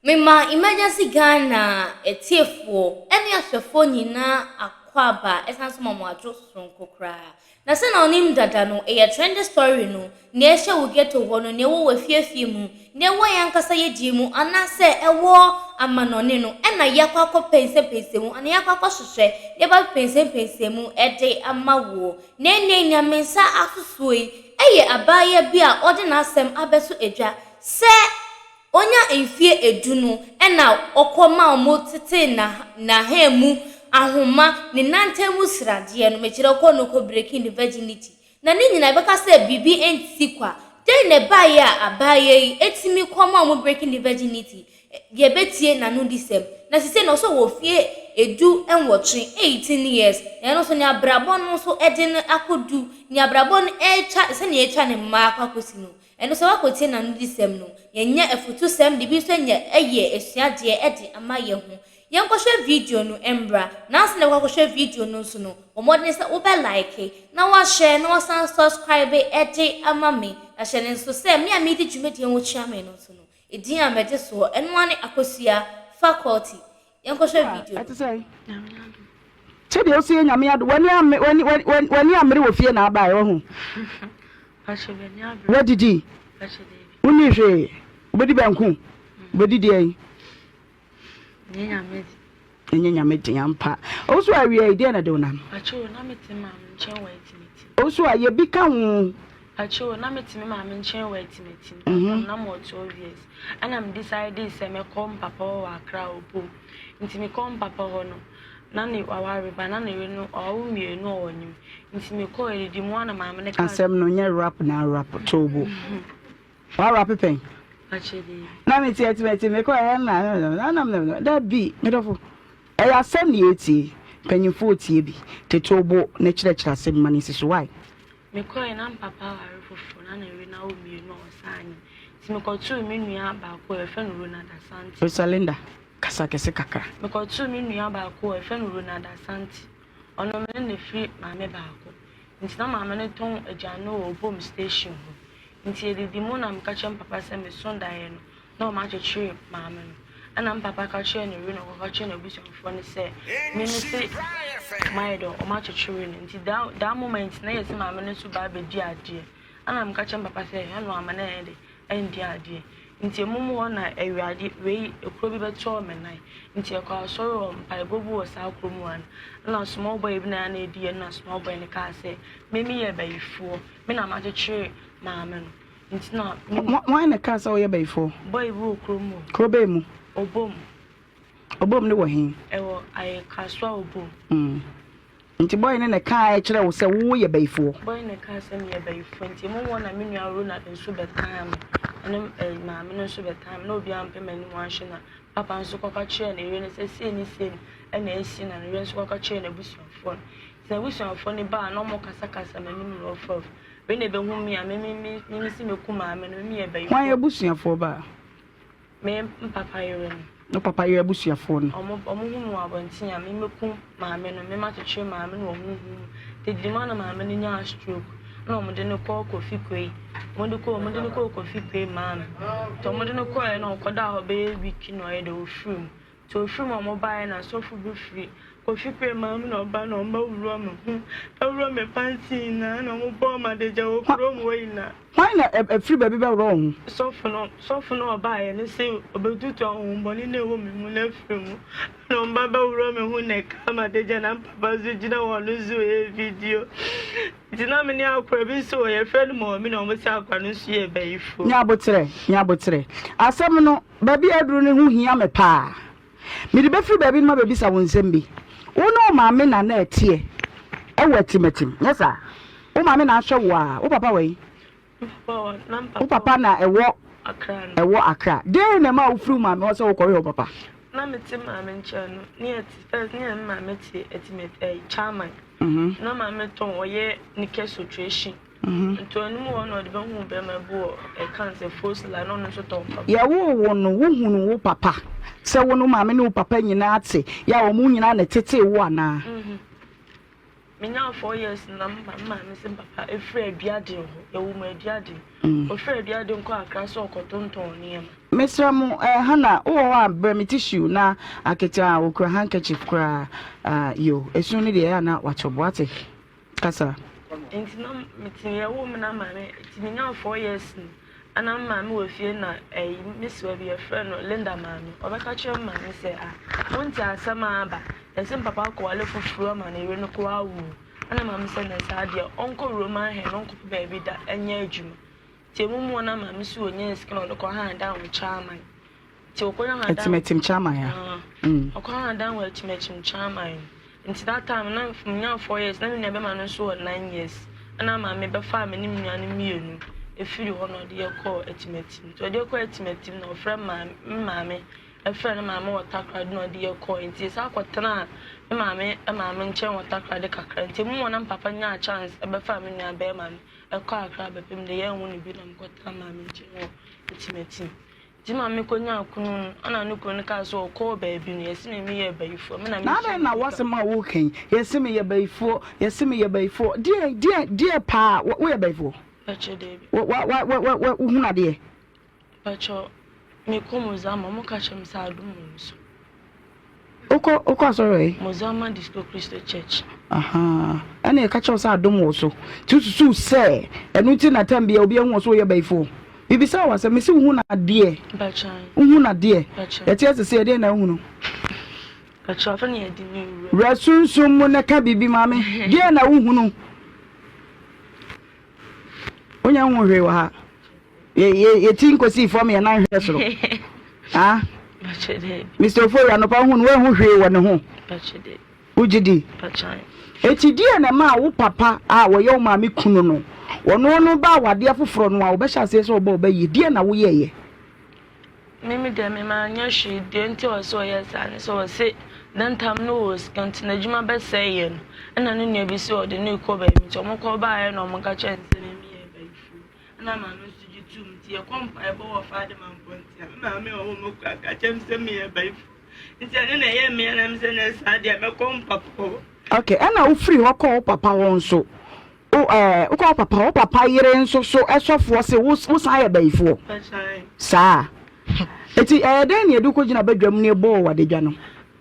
Mema Emergency Ghana atiefoɔ ne ahwɛfoɔ nyinaa akwaaba ɛsan so ma mo adwo soronko koraa. Na sɛnea ɔnim dada no, ɛyɛ trending story no, nea ɛhyɛ wo ghetto hɔ no, nea ɛwɔ wɔ afiefie mu, nea ɛwɔ yɛn ankasa yɛdie mu, anaasɛ ɛwɔ amanɔne no, ɛna yɛakɔ akɔ pɛnsɛmpɛnsɛmu, anaa yɛakɔ akɔhwehwɛ na yɛba pɛnsɛmpɛnsɛmu ɛde ama woɔ. Na ɛnɛ nea me nsa asosoɔ yi, ɛyɛ abaayewa bi a ɔde n'asɛm abɛto adwa sɛ onya mfie 10 no ɛna ɔkɔ ma ɔmo tete na n'ahan mu ahoma ne nantam mu sradeɛ no, mekyerɛ kɔ no kɔ breaking the virginity. Na ne nyinaa bɛka sɛ biribi nti kwa den na ɛbaeɛ a abaayewa yi etimi kɔ ma ɔmo breaking the virginity. Yɛbɛtie n'ano di sɛm na sise na ɔsɔ wɔ fie 18, 18 years, na ɛno nso ne abrabɔ no nso ɛde no akɔdu ne abrabɔ no ɛretwa sɛnea ɛtwa ne mmaa akɔ akɔsi no. Ɛno sɛ wakɔtie n'ano di sɛm no, yɛnyɛ afutusɛm de bi nso nyɛ ɛyɛ asuadeɛ ɛde ama yɛn ho. Yɛnkɔhwɛ video no mbra nanso na wɔakɔhwɛ video no nso no, wɔn mmɔden sɛ wobɛ like na wahyɛ na wasan subscribe ɛde ama me. Na hyɛ ne nso sɛ me a medi dwumadie ho kyia me no nso no, edin a mɛgye soɔ ɛno ara ne Akosua Faculty. Yɛnkɔhwɛ video no. Ɛte sɛ sɛdeɛ wosi yɛ Nyame ado, w'ani ame w'ani w'ani w'ani amere wɔ fie na aba ɛwɔ ho. Wadidi, wonni hwee, wobɛdi banku, wobɛdi deɛ yi ɛnyɛ Nyame den ampa. Ɔwo so awia yi, deɛ na de wo nam ɔwo so a yɛbi ka ho? Pacho, na mete me maame nkyɛn wɔ Atimatim. Na mo 12 years. Ɛna me decide sɛ mɛkɔ mpapa hɔ wɔ Accra Obom. Nti mekɔ mpapa hɔ no, na ne waware ba na ne yere no ɔwawo mmienu a ɔwɔ nim. Nti mekɔ adidi mu ana maame ne ka. Asɛm no nyɛ rap na rap tobo wa rap pɛn. Pacho de. Na mete Atimatim, mekɔ ɛyɛ na na dabi, medɔfo, ɛyɛ asɛm ne yɛtie, mpanyimfoɔ tie bi tete wo ne kyerɛkyerɛ asɛm ma ne nsi so wae. Mekɔɛ na mpapa aware foforɔ na ne yere no awo mmienu a ɔsan nyim. Nti mekɔtoo me nua baako a yɛfrɛ no Ronald Asante. Rosalinda, kasa kɛse kakra. Mekɔtoo me nua baako a yɛfrɛ no Ronald Asante. Ɔno me ne ne firi maame baako. Nti na maame no tɔn aduane wɔ Obom station hɔ. Nti yɛdidi mu na meka kyerɛ mpapa sɛ meso daeɛ no na ɔma akyekyere maame no. Ɛna mpapa ka kyerɛ ne yere na ɔkɔka kyerɛ n'abusuafoɔ no sɛ me se mayɛ dɛ ɔma akyekyere no. Nti that moment na yɛsɛ maame no nso ba abɛdi adeɛ. Ɛna meka kyerɛ mpapa sɛ ɛno ama no ɛyɛ de ɛndi adeɛ. Nti emu mu hɔ na Awurade wei ekuro bi bɛtɔɔ me nan. Nti ɛkɔ asɔre wɔ mpaebɔ bi wɔ saa kurom hɔ no. Ɛna small boy bi na yɛ na edi yɛ na small boy no kaa sɛ me meyɛ bayifoɔ, me na makyekyere maame no. Nti na me Wan na kaa sɛ woyɛ bayifoɔ? Boy bi wɔ kurom hɔ. Kuro bɛɛ mu? Obom. Ɔbom ne wɔ he? Ɛwɔ ayɛ Kasoa Obom. Nti boy ne kaa kyerɛ wo sɛ woyɛ bayifoɔ? Boy ne kaa sɛ meyɛ bayifoɔ. Nti emu hɔ na me nua Ronald nso bɛtaa me. Ɛne maame no nso bɛtaa me na obiara mpɛ m'anim ahwɛ, na papa nso kɔka kyerɛɛ ne yere no sɛ sei ne sei ɛna esi, na ne yere nso kɔka kyerɛɛ n'abusuafoɔ no. Nti n'abusuafoɔ no baa na ɔmo kasakasa m'anim rough rough. Wei na ebehu me a me si meku maame no, me meyɛ bayifoɔ. Wan abusuafoɔ baa? Me mpapa yere no. No papa yere abusuafoɔ no? Ɔmo hu me wɔ abɔnten a me meku maame no, me ma kyekyere maame no wɔ huhu mu. Tedidi mu na maame no nyaa stroke na ɔmo de no kɔɔ Kofi Kwe. Ɔmo de no kɔɔ Kofi Kwe maame. Nti ɔmo de no kɔɔ na ɔkɔda hɔ bɛyɛ week na ɔyɛ de ofiri mu. Nti ofiri mu a ɔmo baeɛ na sɔfo bi firi Kofi Kwe maame na ɔba na ɔmo bɛwura me ho, ɛwura me panty nyinaa na ɔmo bɔɔ me adagya wɔ kurom hɔ nyinaa. Hwan na ɛfiri baabi bɛworɔ wo ho? Sɔfo no ɔbaeɛ no sɛ ɔbɛtutu ahohombɔne na ɛwɔ me mu no afiri mu na ɔmba bɛworɔ me ho na ɛka me adagya, na mpapa nso gyina hɔ no nso ɛyɛ video. Nti na me ne akora bi nso wɔ yɛfrɛ no Mɔmi na ɔmo sɛ akora no nso yɛ bayifoɔ. Nya abotrɛ, nya abotrɛ. Asɛm no baabi a aduru no ho hia me paa. Mede bɛfiri baabi no ma bɛbisa wo nsɛm bi. Wo ne wo maame na ɛteɛ ɛwɔ Atimatim, nyɛ saa? Wo maame na ahwɛ wo a, wo papa wɔ yi? Wo papa na ɛwɔ Accra no. Ɛwɔ Accra. Deɛ na ɛma wofiri wo maame hɔ sɛ wokɔhwɛ wo papa? Na mete maame nkyɛn no, ne yɛ te first ne yɛ me maame te Atimat Chairman. Na maame tɔn ɔyɛ nika sotration. Nti ɔno hɔ na ɔde bɛhu bɛrima bi wɔ ɛka sɛ Fosla na ɔno nso tɔn papa. Yɛwoo wo no, wohunu wo papa sɛ wo no maame ne wo papa nyinaa te yɛ a wɔn nyinaa na ɛtetee wo anaa? Menya 4 years na maame sɛ papa efiri Aduaden hɔ, yɛwɔ mu Aduaden. Ofiri Aduaden kɔ Accra sɛ ɔkɔtontɔn nneɛma. Mesrɛ mo, eh, Hannah, wowɔ hɔ a, brɛ me tissue na aketewa a okura handkerchief koraa. Ah, yo, esu no deɛ ɛyɛ a na wakyɛ bo, wate? Kasa. Nti na mete yɛwoo me na maame nti menyaa 4 years no ɛna me maame wɔ fie na ɛyi me siwa bi yɛfrɛ no Linda maame ɔbɛka kyerɛ me maame sɛ ah wonte asɛm a aba yɛse me papa akɔwale foforɔ ama ne yere no kɔ awo ɛna maame sɛ na saa deɛ ɔnkɔ Roman hair na ɔnkɔpɛ baabi da ɛnyɛ adwuma. Nti emu mu na maame so onyaa sika na ɔde kɔ han dan wɔ Kyaman. Nti ɔkɔnya han dan. Atimatim Kyaman a. Ɔkɔ han dan wɔ Atimatim Kyaman. Nti that time na menya 4 years na me nua bɛma no nso wɔ 9 years. Ɛna maame bɛfaa me ne me nua no mmienu efiri hɔ na ɔde yɛ kɔɔ Atimatim. Nti ɔde yɛ kɔɔ Atimatim na ɔfrɛ maame me maame ɛfrɛ ne maame wɔ Takoradi na ɔde yɛ kɔɔ. Nti yɛsan kɔtenaa me maame maame nkyɛn wɔ Takoradi kakra. Nti emu wɔ na me papa nyaa chance ɛbɛfaa me nua bɛrima no. Ɛkɔ Accra bɛpem de yɛnwo no bi na mekɔtena maame nkyɛn wɔ Atimatim. Nti maame kɔnyaa kunu no, ɛna ne kunu no kaa sɛ ɔkɔɔ baabi no, yɛse me meyɛ bayifoɔ, me na Na mehyɛ adɛn na me nipa. w'asɛm a woreka yi, yɛse meyɛ bayifoɔ, yɛse meyɛ bayifoɔ, deɛn, deɛn, deɛn paa, woyɛ bayifoɔ? Mpakyɛ daabi. Wa, wa, wa, wa, wa, wa, wohunu adeɛ? Mpakyɛ mekɔ Mozama, ɔmo ka kyerɛ me sɛ adom wɔ me so. Wokɔ wokɔ asɔre wɔ he? Mozama Disco Christo Church. Ahaa, ɛna yɛka kyerɛ wo sɛ adom wɔ wo so. Nti wosusuw sɛ ɛno nti na tam biara obi ahu wo sɛ woyɛ bayifoɔ? Mebisa wo asɛm, mese wohu no adeɛ? Mpakyɛ. Wohu no adeɛ? Mpakyɛ. Yɛte ase sɛ ɛdeɛn na wohunu? Mpakyɛ afei na yɛde me wura. Wura sunsum mu na ka biribi ma me. Deɛn na wohunu? Wonya nhu hwee wɔ ha. Yɛti nkosii fam yɛn nan hwɛ soro. Ah? Mr. Ofori anɔpa wohu no woanhu hwee wɔ ne ho. Wogye di? Eti deɛ na ɛmaa wo papa a wɔyɛ wo maame kunu no, ɔno no ba awadeɛ foforɔ no a wɔbɛhyɛ aseɛ sɛ ɔbɔ ɔbɛ yie, deɛ na woyɛeɛ? Me me deɛ me manyɛ hwee deɛ nti a ɔsɛ ɔyɛ saa ne sɛ ɔse that time no ɔwɔ sika nti n'adwuma bɛsɛe yɛ no ɛna ne nua bi sɛ ɔde no rekɔ baabi nti ɔmo kɔ baeɛ na ɔmo ka kyerɛ no sɛ me meyɛ abayifoɔ ɛna maame nso gye tum nti yɛkɔ mpaebɔ wɔ Faadima mpɔntea me maame a ɔwɔ me kura ka kyerɛ me sɛ meyɛ abayifoɔ nti ɛno na ɛyɛ me na me sɛ na saa deɛ mɛkɔ mpapa hɔ. Okay, ɛna wofiri hɔ kɔɔ wo papa hɔ nso Wo ɛɛ wokɔ wo papa wo papa yere nso so sɔfoɔ se wo wo san yɛ bayifoɔ saa eti ɛyɛ dɛn na yɛde kɔ gyina badwam ne ɛbɔɔ wɔ adagya no.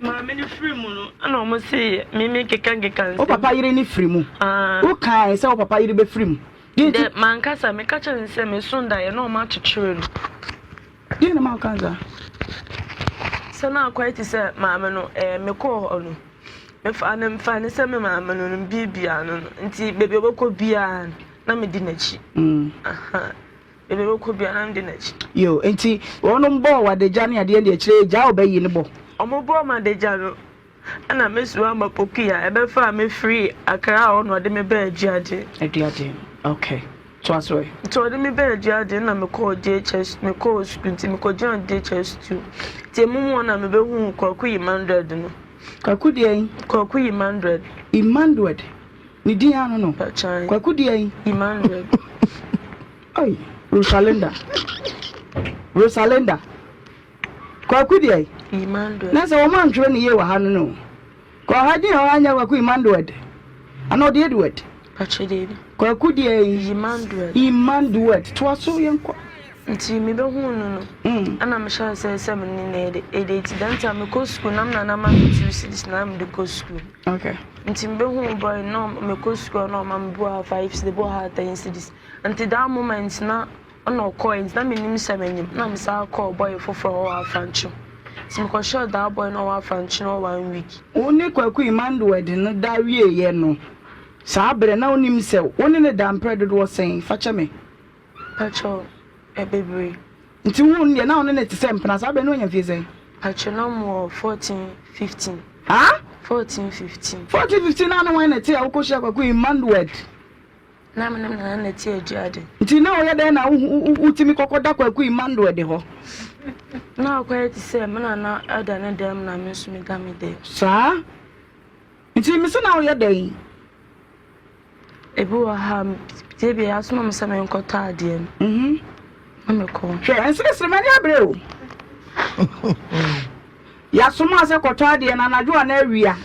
Maame no firi mu no ɛna wɔn se mimi keka keka nsɛm. Wo papa yere ne firi mu. Wo kan sɛ wo papa yere bɛ firi mu. Dɛ mankasa meka kyerɛ no sɛ meso daeɛ na wɔn akyekyere no. Deɛ na ma woka saa? Sɛ na akɔyɛ te sɛ maame no ɛɛ mekɔɔ hɔ no mefa no mefa no sɛ me maame no no biribiara no no nti baabi a ɔbɛkɔ biara no na medi n'akyi. Baabi a ɔbɛkɔ biara na medi n'akyi. Yo nti wɔnom bɔɔ w'adagya ne adeɛ deɛ kyerɛ gyaa ɔbɛyi no bɔ. Wɔn bɔɔ m'adagya no. Ɛna me soa ma Pokuya ɛbɛfaa me firii Accra hɔ na ɔde me baa Aduaden. Aduaden, okay. Toa so ɛ. Nti ɔde me baa Aduaden na mekɔɔ JHS, mekɔɔ sukuu nti mekɔgyinaa JHS 2. Nti emu mu hɔ na mebɛhuu Kwaku Emmanuel no. Kwaku deɛn? Kwaku Emmanuel. Emmanuel, ne din ano no? Pakyan. Kwaku deɛn? Emmanuel. Oi, Rosalinda. Rosalinda. Kwaku deɛ. Emmanuel. Na sɛ wɔn antwerɛ ne yie wɔ ha no no. Kɔ ha din a ɔanyɛ Kwaku Emmanuel. Ana ɔde Edward. Pakyɛ deebi. Kwaku deɛ. Emmanuel. Emmanuel. Toa so yɛn kɔ. Nti mebɛhuu no no, ɛna mehyɛ aseɛ sɛ me ne no ɛdate. That time mekɔ sukuu na me nana ma me 2 cedis na mede kɔ sukuu. Okay. Nti mebɛhuu boy no na mekɔ sukuu na ɔma me bi wɔ ha 5 cedis, bi wɔ ha 10 cedis. Nti that moment na Ɔna ɔkɔe ntsi na minnyim sɛ minyim na mesan kɔɔ boy fofor a ɔwɔ Afrankye ntsi mekɔhyɛɛ that boy no a ɔwɔ Afrankye no hɔ one week. Wo ne Kwaku Emmanuel de no da wieeɛ no, saa berɛ na wonim sɛ wo ne no da mprɛ dodoɔ sɛn? Fa kyɛ me. Pakyɛw, bebree. Nti wohuu no deɛ na wo ne no te sɛ mpena, saa berɛ no na wanya mfie sɛn? Pakyɛw, na mowɔ 14, 15. Haa? 14, 15. 14, 15 na ne hwan na ɛte a wokɔhyia Kwaku Emmanuel? Na me ne me nana na ɛte Aduade. Nti na woyɛ dɛn na wotumi kɔkɔda Kwaku Emmanuel de hɔ? Na akɔyɛ te sɛ me nana da ne dan mu na me nso meda me dan mu. Saa? Nti mese na woyɛ dɛn? Ebi wɔ ha a, ebia yɛasoma me sɛ menkɔtɔ adeɛ no. Mhm. Na mekɔ. Hwɛ, nseresere m'ani abere o. Yɛasoma sɛ kɔtɔ adeɛ no anadwo anaa awia.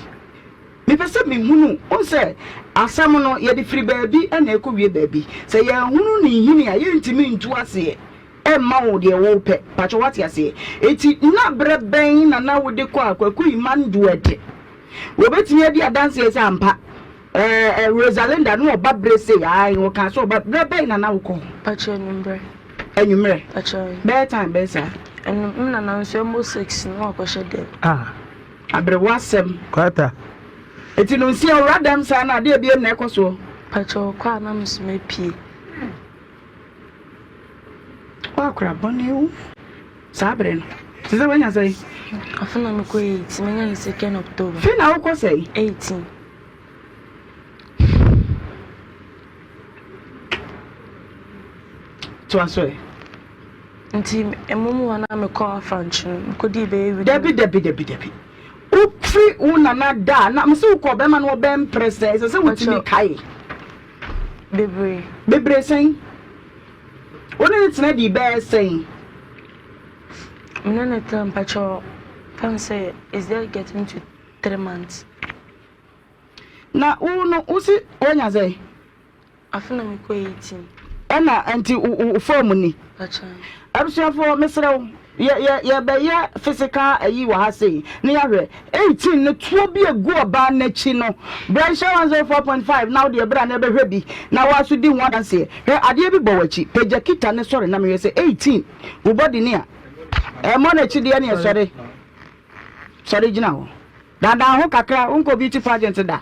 Mepɛ sɛ mehunu, wohu sɛ asɛm no yɛde firi baabi na ɛkɔwie baabi. Sɛ yɛanhunu ne nhini a, yɛntumi ntu aseɛ. ɛmma wo deɛ wopɛ. Pakyɛ wate aseɛ? Enti na berɛ bɛn na na wode kɔ a Kwaku Emmanuel de wɔbɛtumi adi adanseɛ sɛ ampa ɛɛ ɛ Rosalinda no ɔba berɛ sei ae wɔkaa sɛ ɔba berɛ bɛn na na wokɔ hɔ? Pakyɛ anwummerɛ. Anwummerɛ? Pakyɛ. Bɛyɛ time bɛn saa? Ɛno me nana nso ɛmmɔ 6 na wakɔhyɛ dɛm. Ah. Aberewa asɛm. Kwata. Eti no nsia owura dɛm saa na adeɛ biem na ɛkɔ soɔ. Pakyɛ ɔkɔ a na me nso mapue. Woakora bɔne wo saa bere no. Te sɛ woanya sɛn? Afe na mekɔ 18, manya ne second October. Fe na wokɔ sɛn? 18. Toa so ɛ. Nti ɛmom hɔ na mekɔ Afranchi no, mekɔdii bɛyɛ week. Dabi dabi dabi dabi. Wofiri wo nana da a na mese wokɔ bɛrima no ɔbɛn mprɛ sɛ ɛsɛ sɛ wotumi kae. Bebree. Bebree sɛn? Wo ne no tena dii bɛyɛ sɛn? Me ne no tena mpakyɛw fɛn sɛ is there getting to 3 months. Na wo no wo si woanya sɛn? Afe na mekɔ 18. Ɛna nti wo fɔɔm ni. Mpakyɛw. Abusuafoɔ mesrɛ wo yɛ yɛ yɛbɛyɛ physical ayi wɔ ha sei na yɛahwɛ 18 no toɔ bi egu ɔbaa n'akyi no brɛ nhyɛ 104.5 na wode ɛberɛ a na ɛbɛhwɛ bi na waso di ho adanseɛ. Hwɛ, adeɛ bi bɔ w'akyi, pagya kita ne sɔre na mehwɛ sɛ 18 wo body ne a ɛmmɔ n'akyi deɛ ne ɛsɔre sɔre gyina hɔ dandan ho kakra. Wonkɔ beauty pageant da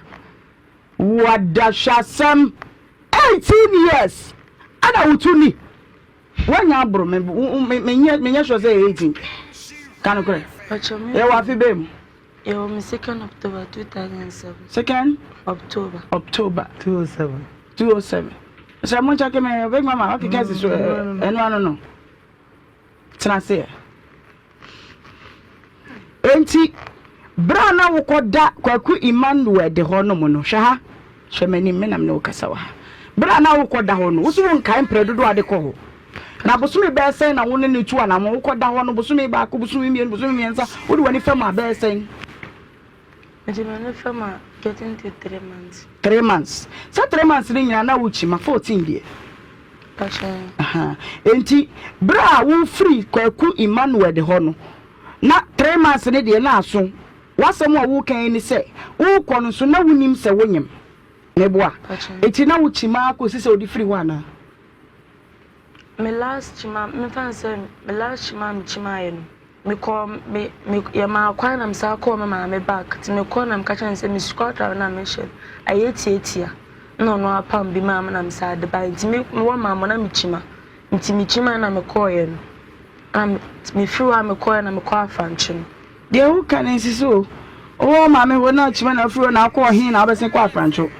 wada hwɛ asɛm. 18 years ɛna wotu ni woanya aboro me menyɛ menyɛ sure sɛ 18 ka no korɛ. Mpakyɛw me. Yɛwɔ afe bɛɛ mu. Yɛwɔ me second October 2007. Second October. October. 207. 207 sɛ mo nkyɛke me big mama ɔkeka si so ɛno ano no tena aseɛ. Enti berɛ a na wokɔda Kwaku Emmanuel de hɔ nom no, hwɛ ha, hwɛ m'anim, me nam ne wo kasa wɔ ha. Berɛ a na wokɔda hɔ no, wo so wonkae mprɛ dodoɔ a de kɔ hɔ na bosome bɛyɛ sɛn na wo ne ne tu anammɔ wokɔda hɔ no? Bosome 1, bosome 2, bosome 3, wode w'ani fam a, bɛyɛ sɛn? Nti m'ani fam a, getting to 3 months. 3 months. Sɛ 3 months no nyinaa na wokyi ma 14 deɛ? Mpakyɛw. Aha. Enti berɛ a wofiri Kwaku Emmanuel de hɔ no na 3 months no deɛ na aso. W'asɛm a woka yi ne sɛ wokɔ no nso na wonim sɛ wonyem meboa? Mpakyɛw. Enti na wokyi maa kɔsi sɛ wode firi hɔ anaa? Me last kyima, mefa no sɛ me last kyima a mekyimaeɛ no, mekɔɔ me me yɛmaa kwan na mesan kɔɔ me maame back. Nti mekɔɔ na meka kyerɛ no sɛ me sukuu ataare no a mehyɛ no ayɛ tiatia, na ɔno apam bi maa me na mesan de baeɛ. Nti me mewɔ maame na mekyima, nti mekyimaeɛ na mekɔɔeɛ no na me mefiri hɔ a mekɔɔeɛ na mekɔɔ Afrankye no. Deɛ woka no nsi so o. Wowɔ maame hɔ na kyima na afiri hɔ na akɔ ɔhe na wobɛsen kɔ Afrankye?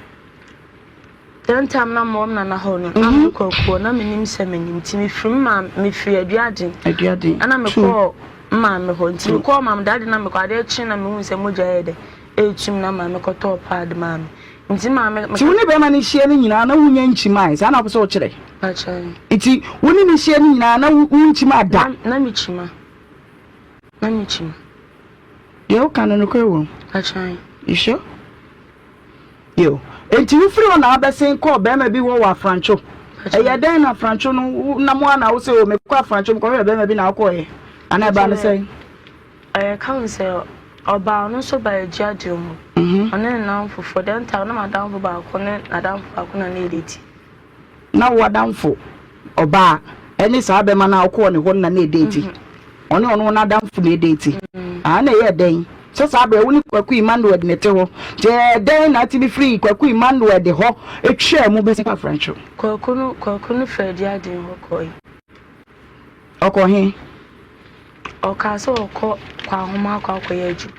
That time na mewɔ me nana hɔ no, na mekɔ akuo, na menim sɛ menim nti mefiri me maame, mefiri Aduaden Aduaden ɛna mekɔɔ me maame hɔ. Nti mekɔɔ maame dade na mekɔ adeɛ kye na mehu sɛ mogya yɛ dɛ ɛretum na maame kɔtɔɔ pad maa me. Nti maame Nti wo ne bɛrima no hyia no nyinaa na wonya nkyimae saa na wopɛ sɛ wokyerɛ? Pakyɛ. Nti wo ne no hyia no nyinaa na wonkyima da? Na mekyima, na mekyima. Deɛ woka no nokorɛ wɔ mu? Pakyɛ. You sure? Yo. Enti wofiri hɔ na abɛsen kɔɔ bɛrima bi hɔ wɔ Afrantwo. Ɛyɛ dɛn na Afrantwo no wo nam a na wo sɛ o mekɔ Afrantwo mekɔhwɛ bɛrima bi na wokɔɔyɛ? Anaa ɛbaa no sɛn? Ɛyɛ ka ho sɛ ɔbaa, ɔno nso baa Aduadeɛ mu. Ɔne ne nnamfofoɔ. That time na m'adamfo baako ne n'adamfo baako na na ɛdeti. Na wo adamfo ɔbaa ɛne saa bɛrima no a wokɔɔ ne hɔ no na na ɛdeti? Ɔne ɔno n'adamfo na ɛdeti? Ah, na ɛyɛ dɛn sɛ saa berɛ wo ne Kwaku Emmanuel de ne te hɔ nti ɛyɛ dɛn na atumi firi Kwaku Emmanuel de hɔ etwaa mu bɛsi Afrantwo? Kwaku no firi Aduadeɛ hɔ kɔe. Ɔkɔ he? Ɔkaa sɛ ɔkɔ Kwahoma akɔ akɔyɛ adwuma.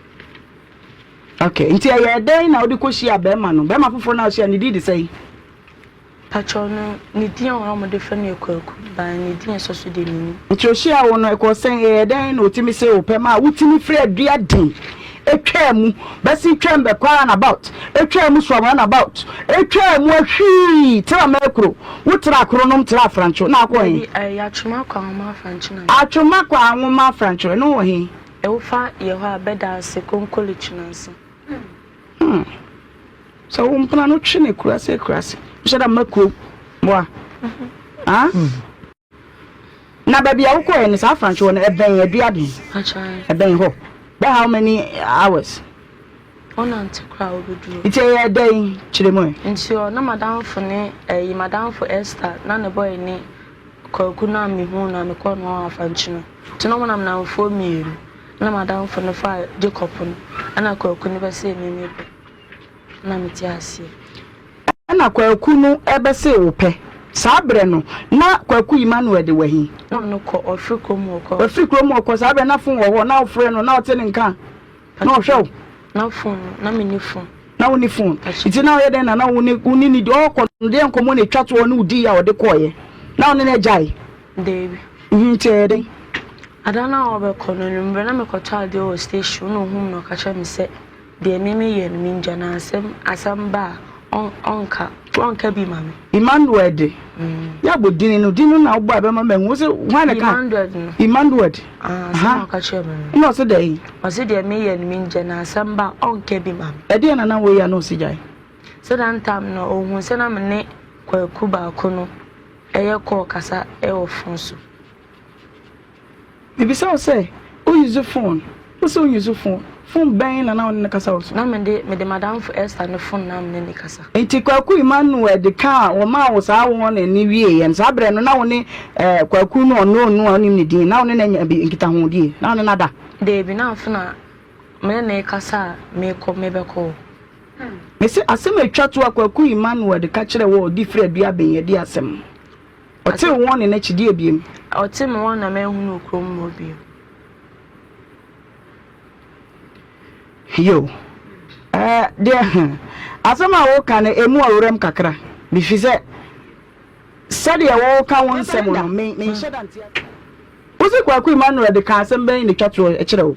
Okay, nti ɛyɛ dɛn na wode kɔhyia bɛrima no? Bɛrima foforɔ no a wohyia ne din de sɛn? Pakyɛw no, ne din a wɔde frɛ no yɛ Kwaku, but ne din a ɛsɔ so deɛ mennim. Nti ohyia wo no, ɛkɔɔ sɛn? Ɛyɛ dɛn na otumi see wo pɛ ma wotumi firi Aduaden etwaa mu bɛsen twam bɛkɔ round about, etwaa mu soam round about, etwaa mu ahwii tra Mɛkuro, wotra Kronom tra Afrantwo na akɔ he? Dabi, ɛyɛ Atwoma kɔ Anwoma Afrantwo na. Atwoma kɔ Anwoma Afrantwo, ɛno wɔ he? Ɛwofa yɛ hɔ a, bɛda ase, Konkole Twinansa. Sɛ wo mpena no twe ne kurase kurase, hyɛ da mma kurom mmoa. Ah? Na baabi a wokɔɛ no saa Afrancho hɔ no ɛbɛn Aduaden? Ɛbɛn hɔ bɛ how many hours? Wonante koraa wobɛduru. Nti ɛyɛ dɛn kyerɛ mu ɛ? Nti ɔ na madamfo ne ɛyi madamfo Esther na ne boy ne Kwaku no a mehuu no a mekɔɔ ne hɔ wɔ Afrancho no nti na ɔmo nam namfoɔ mmienu na madamfo no faa Jacob no ɛna Kwaku no bɛsee me mepɛ. Na mete aseɛ. Ɛna Kwaku no bɛsee wo pɛ. Saa berɛ no, na Kwaku Emmanuel de wahi? Na ɔno kɔ, ɔfiri kurom hɔ kɔ. Wafiri kurom hɔ kɔ, saa berɛ na fon wɔ hɔ, na wofrɛ no, na ɔte ne nka, na ɔhwɛ wo. Na fon no, na menni fon. Na wonni fon. Nti na woyɛ dɛn na na wo ne wo ne no di? Ɔrekɔ no, deɛ nkɔmmɔ na ɛtwa toɔ ne wo diiɛ a ɔde kɔeɛ? Na wo ne no agyae? Daabi. Nti ɛyɛ dɛn? Ada no a ɔrebɛkɔ no, anwummerɛ na mekɔtɔ adeɛ wɔ station na ɔhuu me na ɔka kyerɛɛ me sɛ Deɛ me me yɛ no me ngya no asɛm asɛm ba a ɔn ɔnka ɔnka bi ma me. Emmanuel de yɛ abɔ dini no din no na wobɔ a ɛbɛma mahu wo se hwan na ka Emmanuel no Emmanuel ah asɛm a ɔka kyerɛ me no ɛna ɔse dɛn ɔse deɛ me yɛ no me ngya no asɛm ba a ɔnka bi ma me. Ɛdeɛn na na woyɛ a na ɔse gyae? Sɛ that time no ɔhuu sɛ na me ne Kwaku baako no ɛyɛ call kasa ɛwɔ phone so. Mebisa wo sɛ, wo use phone? Wo se wo use phone. Phone bɛn na na wo ne no kasa wɔ so? Na mede, mede m'adamfo Esther ne phone na me ne no kasa. Nti Kwaku Emmanuel de ka a wɔmaa wo saa warning no wieeɛ no, saa berɛ no na wo ne eh, Kwaku no ɔno no a wonim ne din, na wo ne no anya bi nkitahodie? Na wo ne no ada? Daabi, na afe na me ne no rekasa a mekɔ, mebɛkɔ hɔ. Mese asɛm a ɛtwa to a Kwaku Emmanuel de ka kyerɛɛ wo a ɔdi firi Aduaben adi asɛm. Ɔtee wɔn ne n'akyi deɛ biom. Ɔtee me wɔn na manhu no kurom hɔ bio. Yo, ɛɛ deɛ asɛm a woka no emu ɔwerɛm kakra mefi sɛ sɛdeɛ woka wo nsɛm no me menhyɛ da nte aseɛ. Wose Kwaku Emmanuel de kaa asɛm bɛn na etwa toɔ kyerɛ wo?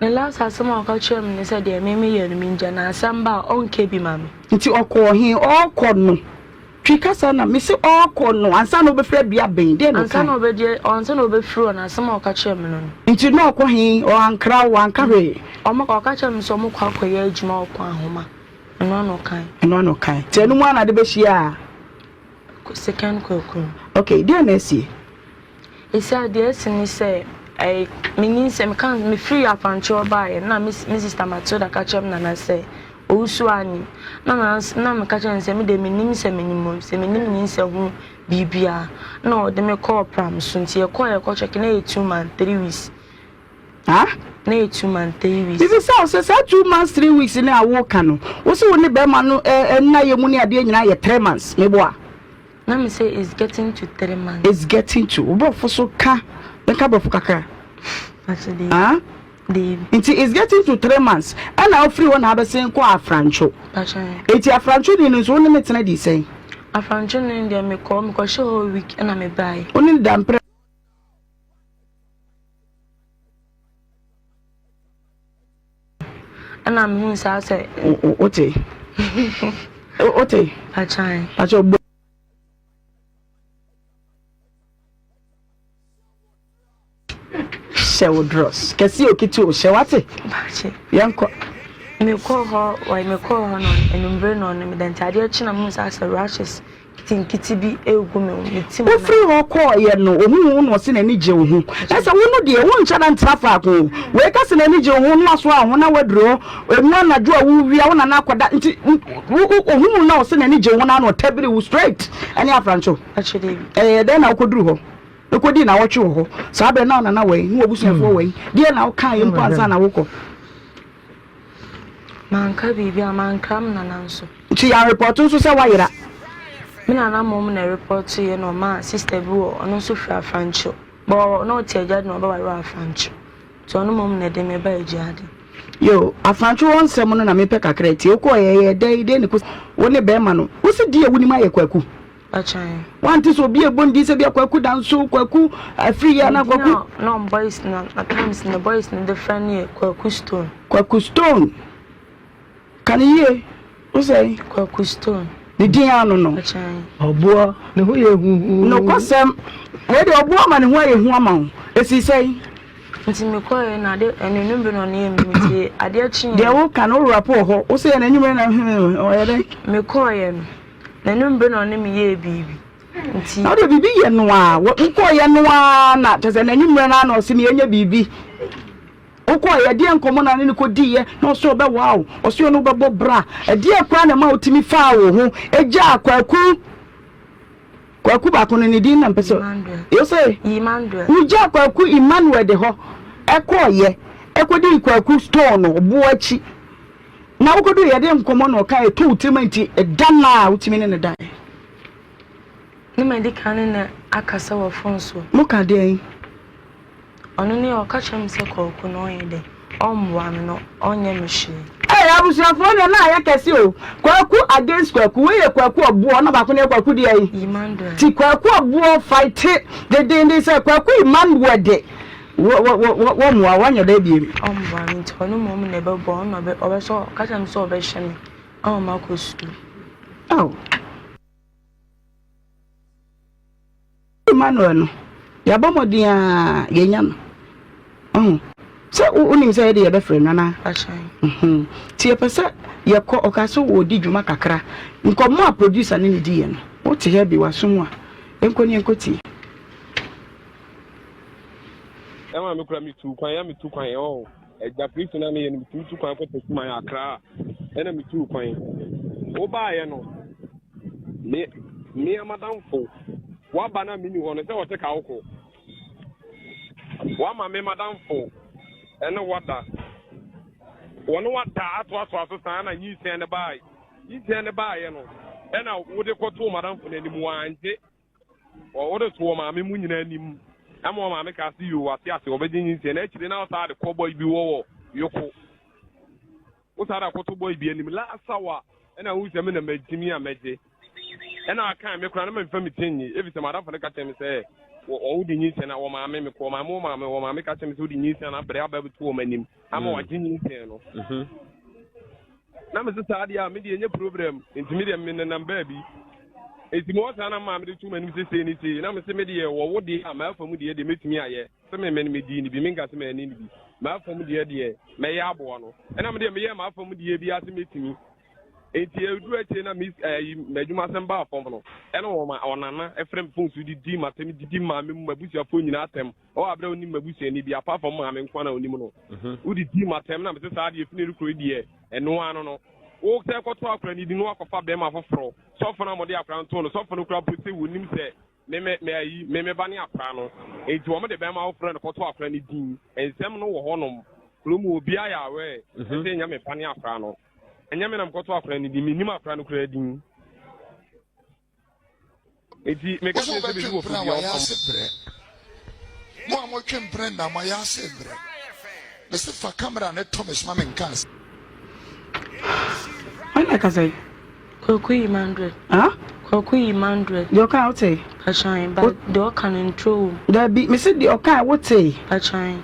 Ne last asɛm a ɔka kyerɛɛ me ne sɛ deɛ me meyɛ no mengya na asɛm ba a ɔnka bi ma me. Nti ɔkɔɔ he? Ɔɔkɔ no Twi kasa na mese ɔɔkɔ no ansa na ɔbɛfiri adua bɛn? Deɛ na Ansa ɔkae? na ɔbɛgye ansa na ɔbɛfiri hɔ no asɛm a ɔka kyerɛɛ me no no. Nti na ɔkɔ he? Ɔankra wo? Wanka hwee? Ɔmo ɔka kyerɛɛ me sɛ ɔmo kɔ akɔyɛ adwuma wɔ kwan ahoma. Ɛno ara na ɔkae. Ɛno ara na ɔkae. Nti ɛno mu ara na ade bɛhyiaa? Second Kwaku no. Okay, deɛ na asie? Esiane deɛ asi ne sɛ, ɛɛ, menyinsɛn, meka mefiri Afrankyerɛ baeɛ na me me sista Matilda ka kyerɛ me nana sɛ owusu anyim. Na nana na meka kyerɛ no sɛ me deɛ mennim sɛ menyim o, sɛ mennim nyinsɛn ho biribiara. Na ɔde me kɔɔ pram so nti yɛkɔɔ yɛkɔ check na ɛyɛ 2 months 3 weeks. Ha? Na ɛyɛ 2 months 3 weeks. Mebisa wo sɛ saa 2 months 3 weeks no a woka no, wo se wo ne bɛrima no nna yɛ mu ne adeɛ nyinaa yɛ 3 months, meboa? Na me sɛ it's getting to 3 months. It's getting to. Wo borɔfo so ka, bɛka borɔfo kakra. Ah? Nti it's getting to 3 months. Ɛna wofiri hɔ na abɛsen kɔ Afrantwo. Nti Afrantwo ni no nso wo ne ne tena di sɛn? Afrantwo ni deɛ mekɔ mekɔhyɛ hɔ week ɛna mebaeɛ. Wo ne ne da mprɛ. Ɛna mehuu saa sɛ. Wote? Wote? Pakyan. Pakyan bɔ. Hyɛ wo drɔs. Kɛse o kete o hyɛ wate. Yɛnkɔ. Mekɔɔ hɔ wɔyɛ mekɔɔ hɔ no anwummere no no meda nti adeɛ kye na mehu saa sɛ rashes nketenkete bi regu me me ti mu. Wofiri hɔ kɔeɛ no, ɔhuu wo na ɔse n'ani gye wo ho. Na sɛ wo no deɛ, wonkyɛ da ntena faako o. Wei ka sɛ n'ani gye wo ho na wasoa wo ho na woaduru hɔ. Ɛmu anadwo a wowia wo nana akɔda. Nti ɔhuu wo na ɔse n'ani gye wo ho na na ɔtabiri wo straight ɛne afrancho. Ɛyɛ dɛn na wokɔduru hɔ? Wokɔdii nawɔtwe wɔ hɔ. Saa berɛ na wo nana wɔ he? Ne w'abusuafoɔ wɔ he? Deɛn na wokaeɛ mpo ansa na wokɔ? Manka biribiara, mankra me nana nso. Nti yɛanrepɔto nso sɛ woayera? Me nana mmom na ɛrepɔtoeɛ na ɔmaa sister bi wɔ, ɔno nso firi Afrancho. But ɔwɔ, na ɔte Agyade na ɔbɛware wɔ Afrancho. Nti ɔno mmom na ɛde me baa Agyade. Yo, Afrancho hɔ nsɛm no na mepɛ kakra atie. Wokɔeɛ ɛyɛɛ dɛn? Dɛn na ɛkɔsi? Wo ne bɛrima no, wose di a wonim ayɛ Kwaku? Ɔkyan. Wante sɛ obi ɛbɔ ne din sɛ bia Kwaku Danso, Kwaku Afriyie anaa Kwaku. Na ɔn boys na at times na boys no de frɛ no yɛ Kwaku Stone. Kwaku Stone. Ka no yie. Wo sɛn? Kwaku Stone. Ne din ano no. Ɔkyan. Ɔboɔ, ne ho yɛ huhuu. Nokwasɛm, wei deɛ ɔboɔ ama ne ho ayɛ hu ama wo. Ɛsii sɛn? Nti mekɔeɛ na ade ɛno anwummerɛ na ɔne yɛ me nti adeɛ kyeeɛ. Deɛ woka no wo werɛ apo wɔ hɔ. Wo sɛ yɛ no anwummerɛ na ɔyɛ dɛn? Mekɔeɛ no. N'anum bere na ɔne me yɛɛ biribi. Nti. Na wodeɛ biribi yɛ no a, wokɔɔyɛ no ara na kyerɛ sɛ n'anwummerɛ no ara na ɔse meyɛnyɛ biribi. Wokɔɔyɛ ɛdeɛ nkɔmmɔ na ne no kɔdiiɛ na ɔse ɔbɛwaa wo, ɔse ɔne wo bɛbɔ bra. Ɛdeɛ koraa na ɛma wotumi faa wo ho gyaa Kwaku? Kwaku baako no ne din na mpɛ sɛ yose wogyaa Kwaku Emmanuel de hɔ ɛkɔɔyɛ ɛkɔdii Kwaku stone no ɔboɔ akyi na wokɔduu yɛde nkɔmmɔ na ɔka ɛtɔ wo tirim nti ɛda no a wotumi ne no daeɛ. Ne madi kan ne no akasa wɔ fon so. Moka deɛn? Ɔno ne ɔka kyerɛ me sɛ Kwaku no ɔnyɛ dɛn, ɔmmoa me na ɔnyɛ me hwee. Ei abusuafoɔ deɛ na ayɛ kɛse o. Kwaku against Kwaku, wei yɛ Kwaku ɔboɔ na baako no yɛ Kwaku deɛ yi. Emmanuel. Ti Kwaku ɔboɔ fighte dedenden sɛ Kwaku Emmanuel de wɔ wɔ wɔ wɔmmoa wo anyɛ dɛ biem. Ɔmmoa me nti ɔno mmom na ɛbɛboa ɔno na ɔbɛ ɔbɛsɔ ɔka kyerɛ me sɛ ɔbɛhwɛ me ama makɔ sukuu. Ao. Emmanuel no, yɛabɔ mmɔden ara yɛanya no. Ɔho sɛ wonim sɛ yɛde yɛbɛfrɛ no anaa? Nti yɛpɛ sɛ yɛkɔ ɔka sɛ wɔdi dwuma kakra. Nkɔmmɔ a producer ne ne diiɛ no, wote ha bi w'aso mu a, yɛnkɔ ne yɛnkɔtie. Ɛma me kura metu kwan ya metu kwan ɔho agya kristo na meyɛ no metumi tu kwan kɔ Techiman Accra ɛna metu kwan wobaayɛ no me me amadamfo waba na meni hɔ no sɛ wɔte ka wokɔ wama me madamfo ɛne wada wɔne wada atoatoa so saa na nyinsɛn no baeɛ nyinsɛn no baeɛ no ɛna wode kɔtoo madamfo no anim wangye Wɔde too wɔn maame mu nyinaa anim ma wɔn maame kaa sɛ, Yoo, wate ase, wɔbɛgye nyinsɛn. Na akyire na wosaa de kɔ bɔe bi wɔ wɔ Yoko. Wosaa de akɔto bɔe bi anim. Last hour, ɛna wohu sɛ me na magyimi a mɛgye. Ɛna akan me koraa na memfa me ti nnye, efisɛ m'adamfo no ka kyerɛ me sɛ wode nyinsɛn na wɔ maame, mekɔɔ maame wɔ maame, wɔ maame ka kyerɛ me sɛ wode nyinsɛn na abrɛ aba abɛto wɔn anim ama wɔagye nyinsɛn no. Na mese saa deɛ a me deɛ ɛnyɛ problem nti me deɛ me nenam baabi nti mewɔ saa na maame de to m'anim sɛ sei ne sei na mese me deɛ wɔwo deɛ a m'afa mu deɛ deɛ mɛtumi ayɛ sɛ me me medii ne bi menka sɛ m'ani ne bi m'afa mu deɛ deɛ mɛyɛ aboa no ɛna me deɛ meyɛ m'afa mu deɛ bi ase mɛtumi nti ɛduru akyire na me ɛyi m'adwuma asɛm baa fam no ɛna wɔn ɔnana ɛfrɛ me fon so didi m'atɛm didi maame mu m'abusuafoɔ nyinaa atɛm Ɔwɔ abrɛ onim m'abusuani bi apart from maame nko na onim no. Mhm. Wode di m'atɛm na mese saa deɛ fini rekuro deɛ ɛno ano no. Wo sɛ kɔto akora no di no akɔfa bɛrima foforɔ. Sɔfo no a mode akora no too no sɔfo no kora mpo sɛ wɔnim sɛ me me me ayi me me ba ne akora no. Enti wɔn de bɛrima foforɔ na kɔto akora no din. Nsɛm no wɔ hɔnom. Kurom obiara yɛ aware mhm. sɛ ɛnyɛ me ba ne akora no. Ɛnyɛ me na mekɔto akora no din. Mennim akora no koraa din. Enti meka Wo sɛ kyerɛ sɛ wobɛtwe bɛdu wɔ mpena a fidua wayɛ ɔfam. ase brɛ. Mo a motwe mpena nna moayɛ ase brɛ. Mese fa camera no to me so ma menka asɛm. Hwan na ɛkasa yi? Kwaku Emmanuel. Huh? Kwaku Emmanuel. Deɛ ɔka wotee? Pakyan, ba deɛ ɔka no nturo wom. Dabi, mese deɛ ɔka wotee? Pakyan.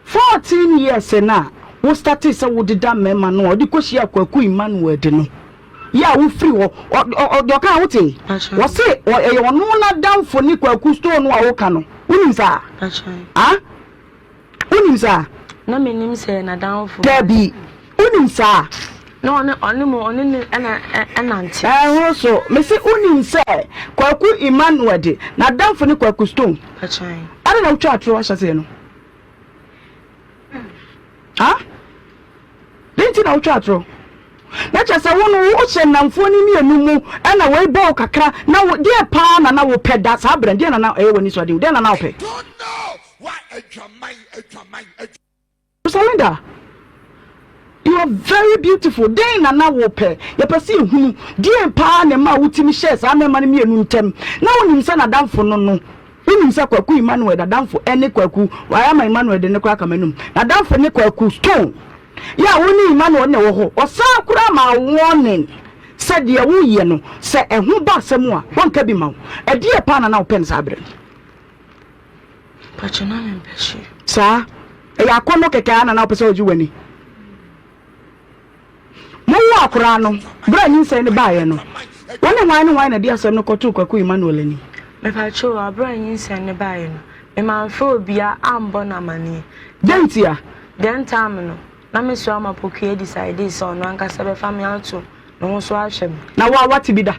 14 years no a wo startee sɛ wo deda mmarima no a ɔde kɔhyia Kwaku Emmanuel de no yɛ a wofiri hɔ deɛ ɔka wote wɔse ɛyɛ ɔno n'adamfo ne Kwaku Stone no a woka no wonim saa ah wonim saa na menim sɛ n'adamfo dabi wonim saa na ɔne ɔne mu ɔne ne ɛna ɛnante ɛho so mese wonim sɛ Kwaku Emmanuel de n'adamfo ne Kwaku Stone Adɛn na wotwa atoro ahyɛseɛ no? Ha? Dɛn nti na wotwa atoro? Na kyerɛ sɛ wo no wohyɛ nnamfoɔ no mmienu mu ɛna wei bɔ wo kakra na wo deɛ paa na na wopɛ da saa berɛ deɛ na na ɛyɛ w'ani so adeɛ deɛ na na wopɛ? Rosalinda, you are very beautiful. Dɛn na na wopɛ? Yɛpɛ sɛ yɛhunu. Deɛn paa na ɛmaa wotumi hyɛɛ saa mmarima no mmienu ntam? Na wonim sɛ n'adamfo no no. Wonim sɛ Kwaku Emmanuel n'adamfo ne Kwaku, wayɛ ama Emmanuel de ne koraa ka m'anum. N'adamfo ne Kwaku Stone. Yɛ a wo ne Emmanuel na ɛwɔ hɔ. Ɔsan koraa maa warning sɛ deɛ woyɛ no, sɛ ɛho ba asɛm a, wɔnka bi ma wo. Ɛdeɛn paa na na wopɛ no saa berɛ no? Mpakyɛ na me mpɛ hwee. Saa. Ɛyɛ akɔnnɔ kɛkɛ ara na na wopɛ sɛ wogye w'ani. Mowoo akoraa no, berɛ a nyinsɛn no baeɛ no, wo ne hwan ne hwan na ɛde asɛm no kɔtoo Kwaku Emmanuel anim? Mepakyɛ o, berɛ a nyinsɛn no baeɛ no, me mamfrɛ obiara ambɔ no amaneɛ. Dɛn ntia? Then time no, na me soa ma Pokuya decidee sɛ ɔno ankasa bɛfa me ato ne ho so ahwɛ me. Na wo a woate bi da?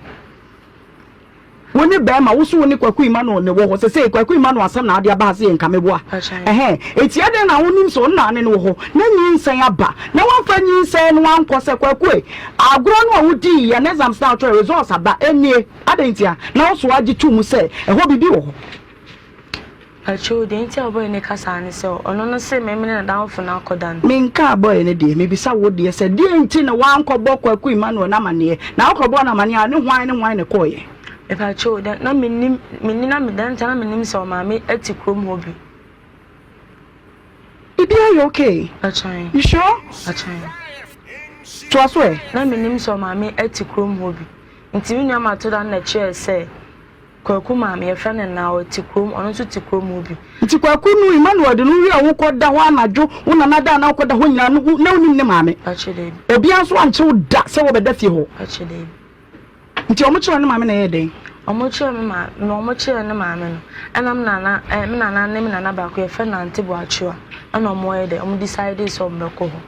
Wo ne bɛɛma, wo so wo ne Kwaku Emmanuel na ɛwɔ hɔ sesei, Kwaku Emmanuel asɛm na ade aba ha sɛ yɛnka meboa? Ɛhɛn, enti adɛn na wonim sɛ ɔno na ne no wɔ hɔ na nyinsɛn aba na woamfa nyinsɛn no ankɔ sɛ Kwaku ei, agorɔ no a wodii yɛn exams no a wotwerɛɛ results aba, ɛnie, adɛn ntia na wo so agye to mu sɛ ɛhɔ biribi wɔ hɔ? Pakyɛw, deɛ nti a ɔbɔe no ka saa ne sɛ ɔno no se me mene n'adamfo no akɔda no. Menkaa bɔe no deɛ, mebisa wo deɛ sɛ deɛn nti na woankɔbɔ Kwaku Emmanuel no amaneɛ? Na wokɔbɔɔ no amaneɛ a, ne hwan ne hwan na ɛkɔeɛ? Mepakyɛw, dɛ na mennim, menni na me dɛn nti a na mennim sɛ ɔmaame te kurom hɔ bi. Biribiara yɛ okay? Pakyɛw. You sure? Pakyɛw. Toa so ɛ. Na mennim sɛ ɔmaame te kurom hɔ bi. Nti me nua Matoda no na ɛkyerɛɛ sɛ Kwaku maame, yɛfrɛ no Naa, ɔte kurom, ɔno nso te kurom hɔ bi. Nti Kwaku no, Emmanuel de no wie a wokɔ da hɔ anadwo, wo nana da a na wokɔ da hɔ nyinaa no, na wonim ne maame? Pakyɛ daabi. Obiara nso ankye wo da sɛ wɔbɛda fie hɔ? Pakyɛ daabi. Nti ɔmo kyerɛɛ ne maame na ɛyɛɛ dɛn? Ɔmo kyerɛɛ me maame, na ɔmo kyerɛɛ ne maame no, ɛna me nana, ɛɛ me nana ne me nana baako yɛfrɛ no Ante Boakyewa, ɛna ɔmo yɛ dɛ, ɔmo decide sɛ ɔmo bɛkɔ hɔ.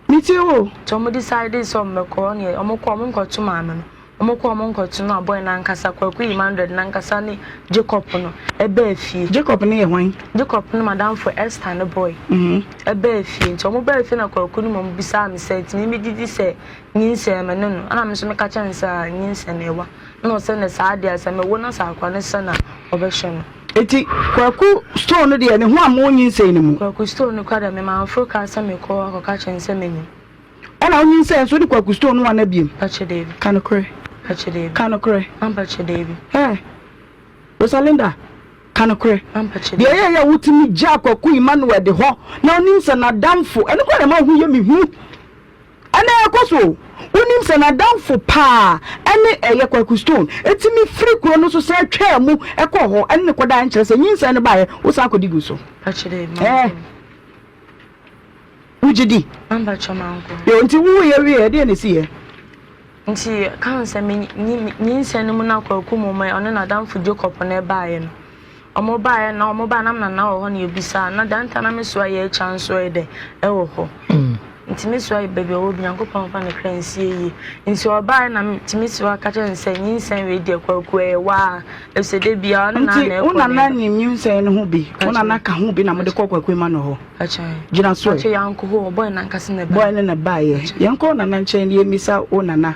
Metie wo o. Nti ɔmo decide sɛ ɔmo bɛkɔ hɔ neɛ ɔmo kɔ ɔmo nkɔto maame no ɔmo kɔ ɔmo nkɔto no a boy no ankasa Kwaku Emmanuel nankasa ne Jacob no ɛbaa fie. Jacob no yɛ hwan? Jacob no madamfo Esther ne boy ɛbaa fie nti ɔmo baa fie na Kwaku no mmom bisaa me sɛ nti me me didi sɛ nyinsɛn me ne no ɛna me nso meka kyerɛ no sɛ ah nyinsɛn no ɛwa ɛna ɔsɛ ne saa deɛ sɛ mewo na sɛ akora no sɛ na ɔbɛhwɛ no. Enti Kwaku stone no deɛ ne ho ammɔ wo nyinsɛn no mu? Kwaku stone no koraa deɛ me manforo kaa sɛ mekɔ hɔ akɔka kyerɛ no sɛ menyim. Ɛna wo nyinsɛn nso wode Kwaku stone no ana biom? Mpakyɛ daabi. Ka nokorɛ. Mpakyɛ daabi. Ka nokorɛ. Mampakyɛ daabi. Ɛɛ Rosalinda, ka nokorɛ. Mampakyɛ Deɛ daabi. ɛyɛɛyɛ a wotumi gyaa Kwaku Emmanuel de hɔ na wonim sɛ n'adamfo, ɛno koraa na ɛma wo ho yɛ me hu. Ɛnɛ ɛkɔ so o. Wonim sɛ n'adamfo paa ne ɛyɛ Kwaku Stone tumi firi kuro no so san twaa mu kɔɔ hɔ ne no kɔdaeɛ nkyerɛ sɛ nyinsɛn no baeɛ wosan kɔdi gu so. Ɛɛ wogye di? Yo nti wowoeɛ wieɛ ɛdeɛn na ɛsiiɛ? Nti ka sɛ me nyinsɛn no mu na Kwaku mmom ɔne n'adamfo Jacob na ɛbaeɛ no. Ɔmo baeɛ na ɔmo baeɛ na me nana wɔ hɔ na yɛbisaa na dan nta na me soa yɛ akya nso yɛ dɛ ɛwɔ hɔ nti me soa yɛ baabi ɔwɔ bi Nyankopɔn mfa ne kra nsie yie nti ɔbaeɛ na nti me soa ka kyerɛ no sɛ nyinsɛn wei deɛ Kwaku ɛyɛ waa ɛfisɛ da biara ɔne naa Nti na wo ɛkɔ na nana ɛba. nim nyinsɛn no ho bi? Wo nana ka ho bi na mode kɔɔ Kwaku Emmanuel hɔ? Gyina so ɛ. Pakyɛ yɛankɔ hɔ o, boy no ankasa na ɛbaeɛ. Boy no na ɛbaeɛ. Yɛnkɔ wo nana nkyɛn na yɛmmisa wo nana.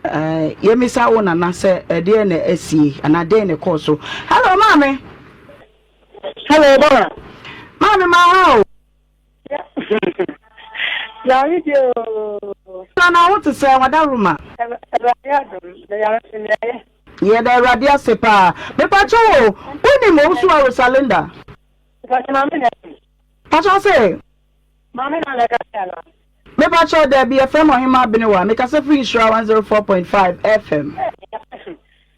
Ɛɛ, yɛmmisa wo nana sɛ ɛdeɛn na asie anaa dɛn na ɛkɔɔ so. Hello, maame. Hello, Baba. Maame, ma ha o. Yàrá di o. Nana, wo te sɛ wadaroma. Awurade adom, na yàrá nso nea yɛ. Yɛda Awurade ase paa. Mepakyɛ wo, wonim Owusuwa Rosalinda? Mepakyɛ maame na. Pakyɛ wo se? Maame na na ɛka sɛ anaa? Mepakyɛw dabi, yɛfrɛ me Ɔhemaa Benewa, mekasa firi Nhyira 104.5 FM.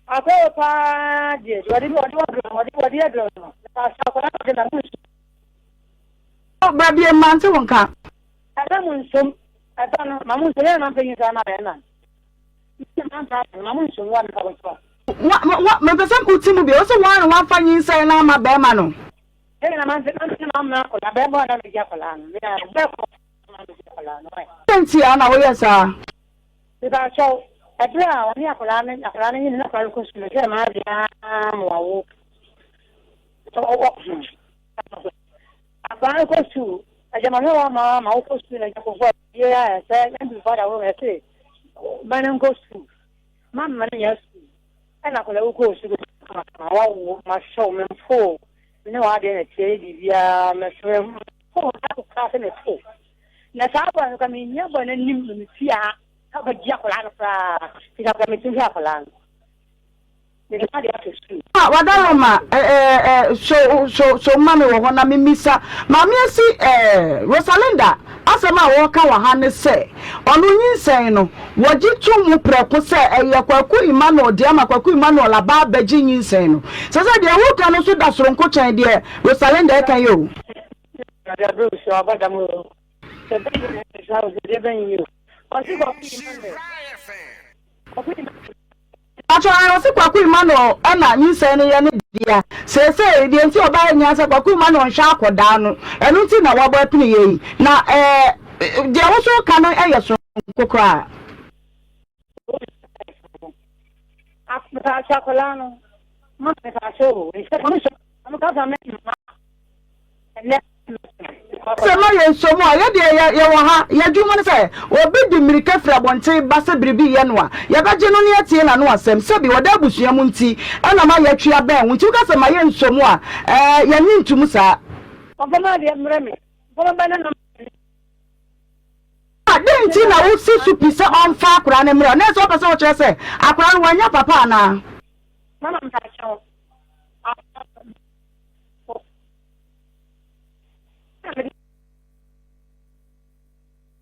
Akɔyɛ paa deɛ, wɔde wɔde wɔde wɔde wɔde aduro no, na asɛ akɔla no de na mo nsu. Bra bie mma nte wo nka. Ɛna mo nsom, ɛba no, ma mo nsom, yɛn na mpanyin saa ma bɛrima no. Ma mo nsom wa mpa bɔtɔ. Wa wa mepɛ sɛ wote mu bio, wo sɛ wɔn na wɔamfa nyinsɛn no ama bɛrima no. Dɛn ntia na woyɛɛ saa? Mepakyɛw, ɛberɛ a ɔne akwadaa no akwadaa no nyini na akwadaa no kɔ sukuu no hwɛ maa deɛ ara ma wawo akwadaa no kɔ sukuu agya ma hwɛ wa ma ma wokɔ sukuu na agya kɔfɔ yɛ a sɛ ɛmbi fada wo ɛsɛ ma no nkɔ sukuu ma ma no nyɛ sukuu Ɛna akwadaa yi kɔɔ sukuu kamakama wawo mahwɛ wo mempo wo me ne w'adeɛ na ɛteɛ yɛ biribiara mɛsrɛ mpo wo da koraa sɛ mepo na saa bɔɔ no koraa mennya bɔɔ no anim na mefie ha sɛ wobɛgye akwadaa no koraa nti akwadaa metumi hwɛ akwadaa no mede m'adeɛ ato sukuu. Ah, Wadaroma, eh, eh, eh, so, so, so ma me wɔ hɔ na memmisa. Maame asi, eh, Rosalinda, asɛm a wɔreka wɔ ha ne sɛ, Ɔno nyinsɛn no, wɔgye to mu prɛko sɛ ɛyɛ Kwaku Emmanuel dea ma Kwaku Emmanuel aba abɛgye nyinsɛn no. Sɛ sɛ deɛ woreka no nso da soronko kyɛn deɛ Rosalinda reka yi o. Pacho ae ɔse Kwaku Emmanuel na nyinsɛn no yɛ ne dea seesei deɛ nti ɔbaeɛ nyinaa sɛ Kwaku Emmanuel nhwɛ akɔdaa no ɛno nti na wabɔ apini yɛ yi na ɛɛ deɛ wo so ka no yɛ soronko koraa. Mepaakyɛw akwadaa no ma mepaakyɛw o nhyɛ mo nhyɛ mo kasa me mma ɛnɛ. Sɛ ma yɛn nso mu a, yɛ deɛ yɛ yɛwɔ ha. Yɛn adwuma ne sɛ obi de mmirika firi abɔnten ba sɛ biribi reyɛ no a, yɛbɛgye no na yɛatie n'ano asɛm. Sɛbi ɔda abusua mu nti na ma yɛatwe abɛn wo nti woka sɛ ma yɛn nso mu a, ɛɛ yɛnnye ntom saa. Ɔmfa m'adeɛ mmrɛ me, ɔmfa me ba no nam. Adɛn nti na wosi so pi sɛ ɔmfa akwadaa no mmrɛ wo? Na ɛsɛ wopɛ sɛ wokyerɛ sɛ akwadaa no wanya papa anaa? Mama mpakyɛw.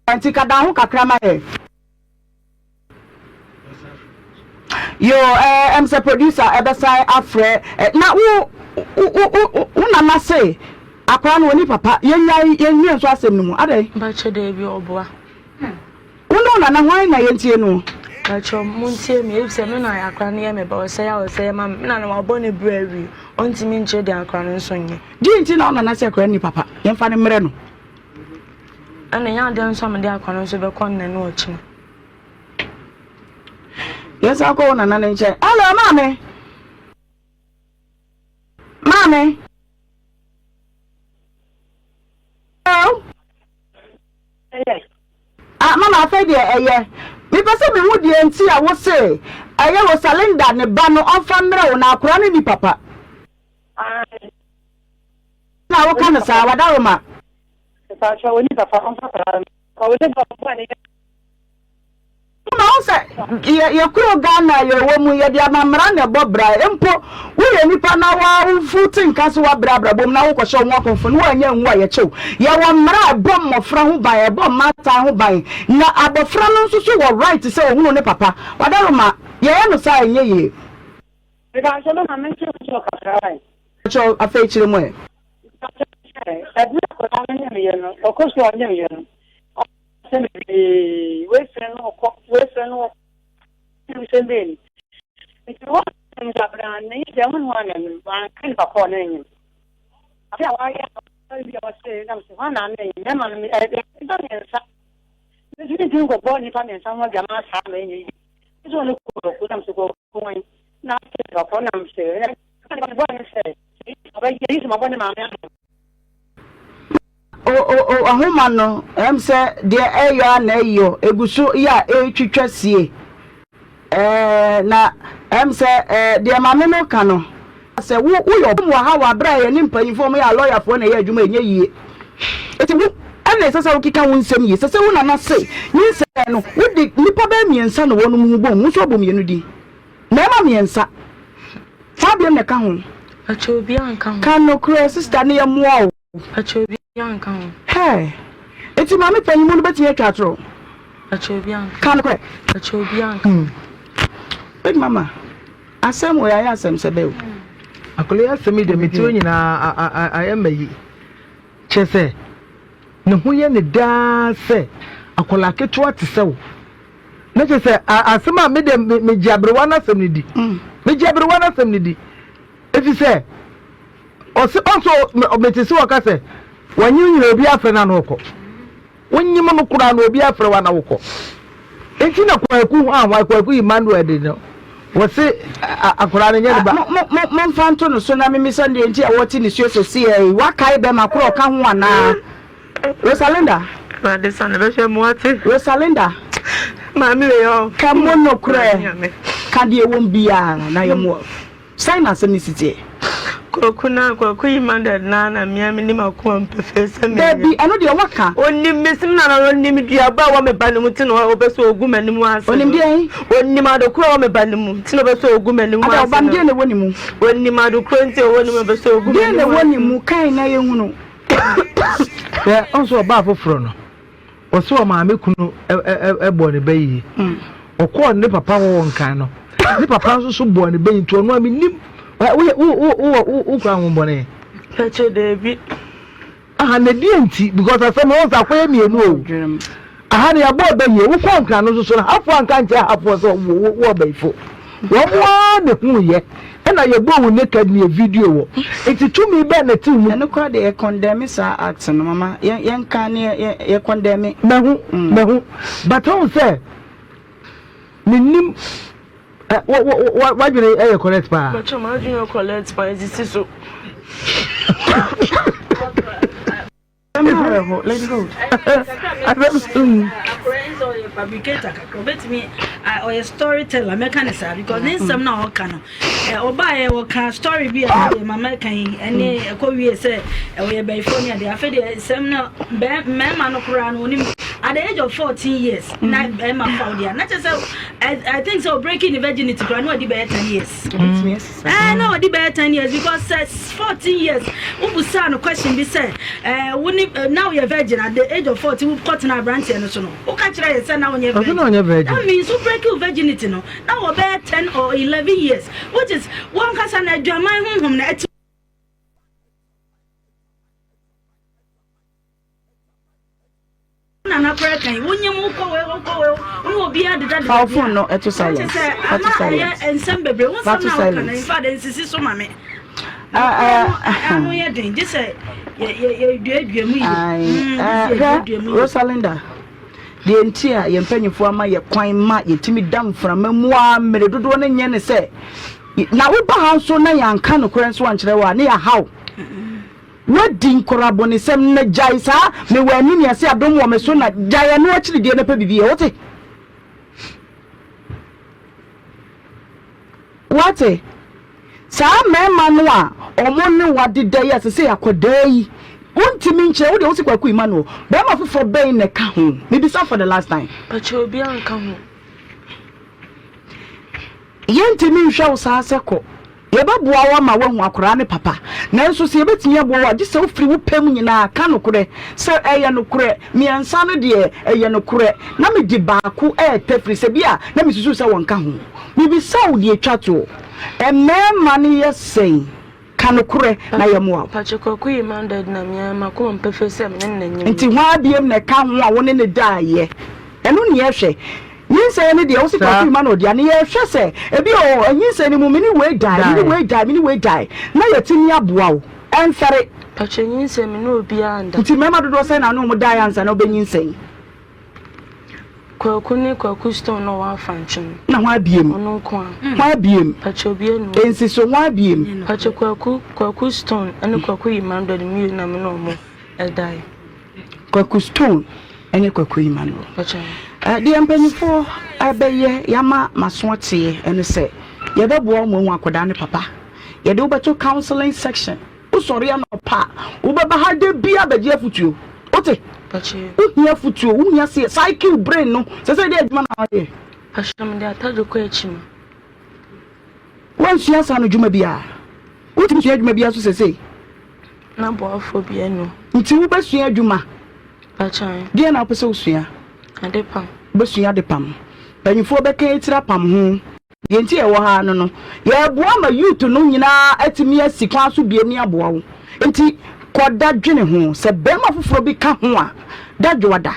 Nti ka da ho kakra ma yɛ. Yo, eh, ɛm sɛ producer ɛbɛsan afrɛ eh, na wo wo wo wo nana se akwadaa no wɔni papa yɛnyae yɛnwie nso asɛm no mu adɛn? Mpakyɛ daabi ɔboa. Wo ne wo nana hwan na yɛntie no? Mpakyɛ montie me efisɛ me na akwadaa no yɛ me ba ɔsɛe a ɔsɛe ma me me nana wabɔ ne bra awie ɔntumi nkyerɛ deɛ akwadaa no nso nyɛ. Deɛ nti na wo nana sɛ akwadaa nni papa yɛmfa no mmerɛ no. Ɛna ɛnyɛ adeɛ nso a mede akwadaa no nso bɛkɔ nnɛ ne ɔkyena. Yɛnsan kɔ wo nana no nkyɛn. Hello, maame. Maame. Hello. Ah, mama afei deɛ ɛyɛ. Mepɛ sɛ mehu deɛ nti a wo se ɛyɛ Rosalinda ne ba no ɔmfa mmerɛ wo na akora no ni papa. Na woka no saa, wadaroma. Ma wo sɛ yɛ yɛ kuro Ghana a yɛwɔ mu yɛde amammara na ɛbɔ bra mpo woyɛ nipa na wa wofu te nka sɛ woabrɛ abrabɔ mu na wokɔhyɛ wo ho akɔmfo no woanyɛ nwu a yɛkyɛw yɛwɔ mmara a ɛbɔ mmɔfra ho ban ɛbɔ mmaatan ho ban na abɔfra no nso so wɔ right sɛ ɔhunu ne papa wadaroma yɛyɛ no saa ɛnyɛ yie. Mepakyɛw mɛma me nkyerɛ mu kyerɛ kakra wae. Mepakyɛw afei kyerɛ mu ɛ. Mepakyɛw sɛ ɛberɛ akwadaa no nyemeyɛ no ɔkɔ sukuu a ɔnyemeyɛ no Asɛm bebree, wei frɛ no ɔkɔ, wei frɛ no ɔkɔ, ɛna sɛ bɛn ni. Nti wɔ sɛ abira ne yi sɛ wɔn wɔn na wanka nipa kɔɔ ne nyim. Afei a wɔayɛ a bi a wɔsɛ nam sɛ wɔn na ne nyim, mɛma no ɛɛ nipa mmiɛnsa. Nti ne ntumi nkɔbɔ nipa mmiɛnsa ho adwama saa ma ɛnyɛ yie. Nti wɔn kɔ kɔ nam sɛ kɔ wɔn na afei nipa kɔ nam sɛ ɛna nipa bɔ ne sɛ ɔbɛyɛ yi sɛ mabɔ ne maame ama. O o o ahoma no, ɛm sɛ deɛ ɛyɔ a na ɛyɔ, egu so yɛ a ɛretwitwa sie. Ɛɛ na ɛm sɛ ɛɛ deɛ maame no ka no, sɛ wo woyɛ ɔbɔn wɔ ha wɔ abere a yɛne mpanyinfoɔ wɔn yɛ alɔyafoɔ na ɛyɛ adwuma ɛnyɛ yie. Eti wo ɛna ɛsɛ sɛ wokeka wo nsɛm yie. Sɛ sɛ wo nana se nyinsɛn no wode nnipa bɛyɛ mmiɛnsa na wɔnom ho bom, wo nso abɔ mmienu din. Mmarima mmiɛnsa. Fa biom na ɛka ho. Pakyɛ obiaa nka ho. Ka nokorɛ sister ne yɛ mmoa o. Pakyɛ obiaa nka ho. Hey! Enti maame panyin mu no bɛtumi atwa atoro? Pakyɛ obiaa nka ho. Ka nokorɛ. Pakyɛ obiaa nka ho. Big mama, asɛm wei ayɛ asɛm sɛ bɛ o. Akwadaa yi asɛm yi deɛ me tiri nyinaa ayɛ ma yi. Kyerɛ sɛ ne ho yɛ ne daa sɛ akwadaa ketewa te sɛ wo. Na kyerɛ sɛ asɛm a me deɛ megye aberewa no asɛm no di. Megye aberewa no asɛm no di. Ɛfiri sɛ ɔse ɔnso mete sɛ ɔka sɛ wanyim nyina obi afrɛ no ana ɔkɔ. Wonyim no koraa na obi afrɛ wo ana wokɔ. Nti na Kwaku hwan hwan Kwaku Emmanuel de no wɔse akwadaa no nyɛ ne ba. Momfa nto no so na memmisa no deɛ nti a wɔte nisuo seesei yi. Wakae bɛrima korɔ a ɔka ho anaa? Rosalinda. Awurade sane bɛhwɛ mu wate. Rosalinda. Maame wei ɔ. Ka mu nokorɛ. Ka deɛ ɛwɔ mu biara na yɛ mmoa. Sɛn na asɛm no si teɛ? Kwaku na Kwaku Emmanuel na na mea menim akoma mu pefee sɛ menyɛ. Dabi, ɛno deɛ waka. Onim me sem na na onim duaba a ɛwɔ me ba no mu nti na ɔpɛ sɛ ogu m'anim ase no. Onim deɛn? Onim ade koro a ɛwɔ me ba no mu nti na ɔpɛ sɛ ogu m'anim ase no. Ada, ɔba no deɛn na ɛwɔ ne mu? Onim ade koro nti a ɛwɔ ne mu ɔpɛ sɛ ogu m'anim ase. Deɛn na ɛwɔ ne mu? Kan na yɛnhunu. Hwɛ, ɔn sɛ ɔbaa foforɔ no, ɔsɛ ɔmaame kunu bɔɔ ne ba yie. Ɔkɔɔ ne papa hɔ wɔ Nkan no, ne papa nso so bɔɔ ne ba yie nti ɔno a mennim. Woyɛ wo wo wo wokura ahombɔne? Pakyɛ daabi. Aha na deɛ nti because asɛm no wɔn sɛ akɔyɛ mmienu o. Aha no yɛabɔ ɔbɛ yie wokɔ Nkran no nso so no hafoɔ anka nkyerɛ hafoɔ sɛ wo wo wo ɔbɛyifo. Wɔn ara na ehuu yɛ ɛna yɛbɔɔ wo naked ne yɛ video wɔ. Nti tumi bɛn na ɛte wo mu? Ɛno koraa deɛ yɛ condemn saa act no mama yɛn yɛnka ne yɛ yɛ condemn. Mahu mahu but wohu sɛ mennim. W'adwene yɛ correct paa. Bàtchɛ m'adwene yɛ correct paa esisi so. Lady Gold. Akora yi sɛ ɔyɛ fabricator kakra obetumi ɔyɛ storyteller mɛka ne saa because ne nsɛm na ɔka no ɔbaeɛ wɔka story bi a deɛ mama ka yi ɛne ɛkɔ wie sɛ ɔyɛ bɛyifoɔ ne adeɛ afei deɛ nsɛm no mmarima no koraa no onim at the age of 14 years na bɛrima fa wo deɛ na kyerɛ sɛ I think sɛ ɔbreaking ne virginity koraa na ɔdi bɛyɛ 10 years ɛɛ na ɔdi bɛyɛ 10 years because sɛ 14 years wobusaa no question bi sɛ ɛɛ wo ne na woyɛ virgin at the age of 14 wokɔtena aberanteɛ no so no woka kyerɛ yɛ sɛ na wonyɛ virgin that means wo break your virginity no na wɔbɛyɛ 10 or 11 years which is wankasa na adwaman honhom na ɛte nana koraa kan wonyam wokɔ wei wokɔ wei wo ne obiara deda deda Fa wo phone no ɛto silence. Kyɛ sɛ Fa to ama ɛyɛ silence. nsɛm bebree wo Fa nsɛm to na woka no silence. in fact nsisi so ma me Ah, ah, ano yɛ den gye sɛ yɛduadua mu yie Ae, Mm, gye eh, sɛ hwɛ yɛduadua mu yie. Rosalinda deɛ nti a yɛn mpanyinfoɔ ama yɛ kwan ma yɛtumi da mframa mu a mmere dodoɔ no nyɛ ne sɛ na woba ha nso na yɛanka nokorɛ nso ankyerɛ wo a ne yɛhaw Woadi nkorabɔnesɛm na gyae saa mewɔ ani nea sɛ adom wɔ me so na gyae ɛno akyiri deɛ na pɛ biribi yɛ wote woate saa mmarima no a ɔmo ne wadeda yi a sɛ sɛ akɔdaa yi wontumi nkyerɛ wo deɛ wo se Kwaku Emmanuel bɛrima foforɔ bɛn na ɛka ho mebisa for the last time. Pakyɛ obi anka ho. Yɛntumi nhwɛ wo saa sɛ kɔ. Yɛbɛboa wo ama woahu akwadaa no papa. Nanso sɛ yɛbɛtumi aboa wo a, gye sɛ wofiri wo pɛ mu nyinaa ka nokorɛ. Sɛ ɛyɛ nokorɛ, mmiɛnsa no deɛ, ɛyɛ nokorɛ. Na mede baako retɛ firi sɛ bi a na mesusu sɛ wɔnka ho. Mebisa wo deɛ ɛtwa toɔ, mmarima no yɛ sɛn? Ka nokorɛ na yɛmmoa wo. Pakyɛ Kwaku yi man dad na me ara m'akoma mu pefee sɛ me ne no na nyem Nti hwan biom na ɛka ho a wo ne no daeɛ? Ɛno ne yɛhwɛ. Nyinsɛn no deɛ wo se Kwaku Emmanuel dea no yɛhwɛ sɛ ebi wɔ hɔ nyinsɛn no mu me ne wei dae, me ne wei dae, me ne wei dae na yɛatumi aboa wo. Ɛmfɛre. Pakyɛ nyinsɛn me ne obiara nda. Nti mmarima dodoɔ sɛn na wo ne wɔn daeɛ ansa na wobɛnyinsɛn? Kwaku ne Kwaku Stone na ɔwɔ Afantwe no. Na hwan biem? Ɔno nko a. Hwan biem? Pakyɛ obiara nni hɔ. Nsi so hwan biem? Pakyɛ Kwaku, Kwaku Stone ne Kwaku Emmanuel mmienu na me ne wɔn dae. Kwaku Stone ne Kwaku Emmanuel. Pakyɛ. Deɛ mpanyinfoɔ bɛyɛ yɛama maso ateɛ ne sɛ yɛbɛboa wo ma woahu akwadaa no papa. Yɛde wo bɛto counseling section. Wosɔre anɔpa a, wobɛba ha da biara bɛgye afotuo. Wote? Wohia afotuo, wohia seɛ, cycle brain no. Sɛ sɛ deɛ adwuma na woyɛ. Pakyɛ mede atadwe kɔ akyi ma. Woansua saa no dwuma biara. Wotumi sua adwuma biara nso sɛsei. Na boafoɔ biara nni hɔ. Nti wobɛsua adwuma. Pakyɛ. Deɛ na wopɛ sɛ wosua? Adepam. Wobɛsua adepam. Mpanyinfoɔ bɛka etiri apam ho. Deɛ nti a yɛwɔ ha no no, yɛreboa ma youth no nyinaa atumi asi kwan so biem ne aboa wo. Nti kɔ da dwene ho, sɛ barima foforɔ bi ka ho a, da dwoada.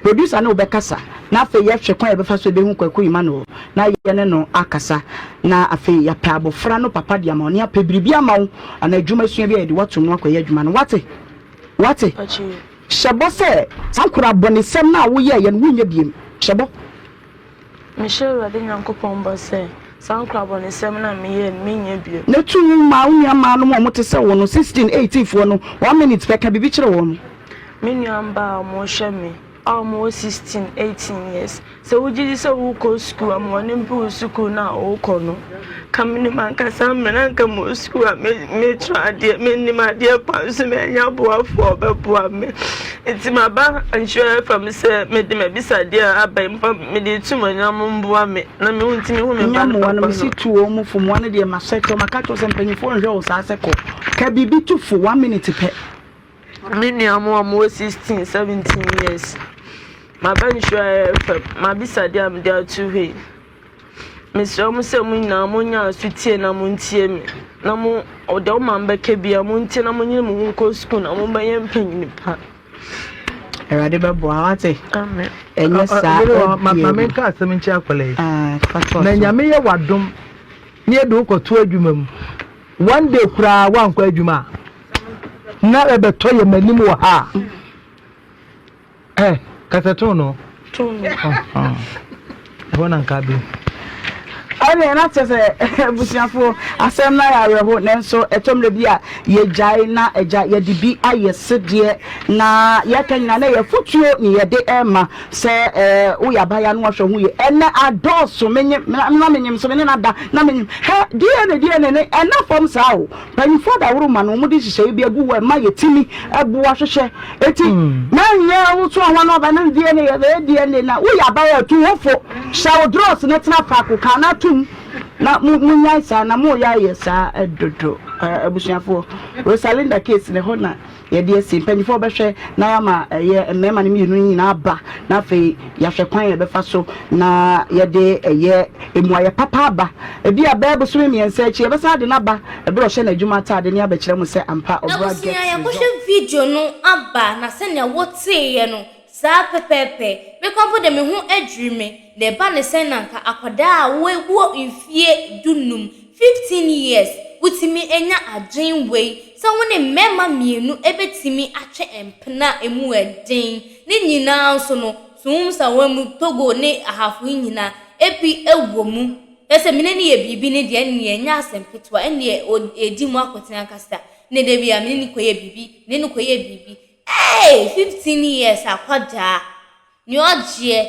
Producer ne wo bɛkasa na afei yɛahwɛ kwan a yɛbɛfa so yɛbɛhu Kwaku Emmanuel na yɛne no akasa na afei yɛapɛ abɔfra no papa de ama wo ne apɛ biribi ama wo anaa adwuma sua bi a yɛde wo atom no akɔyɛ adwuma no. Woate? Woate? Hyɛ bɔ sɛ saa nkorabɔnesɛm no a woyɛeɛ no wonyɛ biem. Hyɛ bɔ. Mehyɛ Awurade Nyankopɔn bɔ sɛ, saa nkorabɔnesɛm no a meyɛɛ no, merenyɛ bio. Na tu wo ma wo nua mmaanom a wɔte sɛ wo no, 16, 18 foɔ no, one minute pɛ, ka biribi kyerɛ wɔn. Me nua mbaa a wɔhwɛ me a wɔwɔ 16, 18 years, sɛ wogye di sɛ worekɔ sukuu a, ma wɔn ani mpe wo sukuu no a worekɔ no. Ka menim ankasa mmerɛ na anka mewɔ sukuu a mekyerɛ adeɛ, menim adeɛ paa nso mannya aboafoɔ a ɔbɛboa me. Nti maba Nhyira FM sɛ mede m'abisadeɛ a aba yi mfa mede reto mo anim momboa me na me ntumi hu me ba Nyɛ no mmoa no papa no. mese tu wɔn mu fo mmoa no deɛ masɛ kyɛw maka kyɛw sɛ mpanyinfoɔ nhwɛ wo saa sɛ kɔ ka biribi tu fo one minute pɛ. Me nua mo a mowɔ 16, 17 years maba Nhyira FM m'abisadeɛ a mede ato hɔ yi. Mesrɛ mo sɛ mo nyinaa monyɛ aso tie na montie me, na mo deɛ wo maame bɛka biara montie na monyere mo ho nkɔ sukuu na mobɛyɛ mpanyin pa. Awurade bɛboa wate. Amen. Ɛnyɛ saa ma ma menka asɛm nkyerɛ akwadaa yi. Ah, na Nyame yɛ wadom ne yɛde wo kɔto adwuma mu one day koraa woankɔ adwuma a na ɛbɛtɔ yɛ m'anim wɔ ha a Eh, kasa too no. Too no. Ɛhɔ na nka bi. Ɛnneɛ na kyerɛ sɛ abusuafoɔ asɛm no ayɛ awerɛho nanso ɛtɔ mmerɛ bi a yɛgyae na agya yɛde bi ayɛ sedeɛ na yɛka nyinaa na ɛyɛ afotuo ne yɛde ɛrema sɛ ɛɛ woyɛ abaayewa na wahwɛ ho yie ɛnɛ adɔɔso menye na menyem so me ne no ada na menyem hɛ DNA DNA ne ɛna fam saa o Mpanyimfoɔ daworo ma no wɔde nhyehyɛeɛ bi agu hɔ a ɛma yɛtumi boa hwehwɛ. Enti mɛnyɛ wo so ahoa na ɔba no DNA yɛbɛyɛ DNA na woyɛ abayɛ a tu ho fo. Hyɛ wo drɔs na tena faako ka na tom na mo monyae saa na moyɛ ayɛ saa dodo. Abusuafoɔ Rosalinda case no ɛhɔ na Yɛde asi. Mpanyinfoɔ bɛhwɛ na yɛama ɛyɛ mmarima no mmienu no nyinaa aba na afei yɛahwɛ kwan a yɛbɛfa so na yɛde ɛyɛ mmuaeɛ papa aba. Ebi a bɛyɛ bosome mmiɛnsa akyi yɛbɛsan de no aba ɛberɛ a ɔhyɛ n'adwuma ataade ne abɛkyerɛ mo sɛ ampa ɔbra Abusua gets yɛakɔhwɛ results. video no aba na sɛnea woteeɛ no saa pɛpɛɛpɛ. Me koraa mpo deɛ me ho adwiri me. Na ɛba ne sɛn na anka akwadaa a wɔ mfie dunum, 15 years, wotumi anya adwen wei sɛ wo ne mmarima mmienu bɛtumi atwe mpena a ɛmu ɛden. Ne nyinaa nso no, Suhum-Sawam, Togo ne Ahafo yi nyinaa ebi wɔ mu. Kyerɛ sɛ mene no yɛ biribi no deɛ ɛnneɛ ɛnyɛ asɛm ketewa, ɛnneɛ ɛdi mu akotene ankasa. Ne da bi a mene no kɔyɛ biribi, mene no kɔyɛ biribi. Eei! 15 years akwadaa, nea ɔgyeɛ.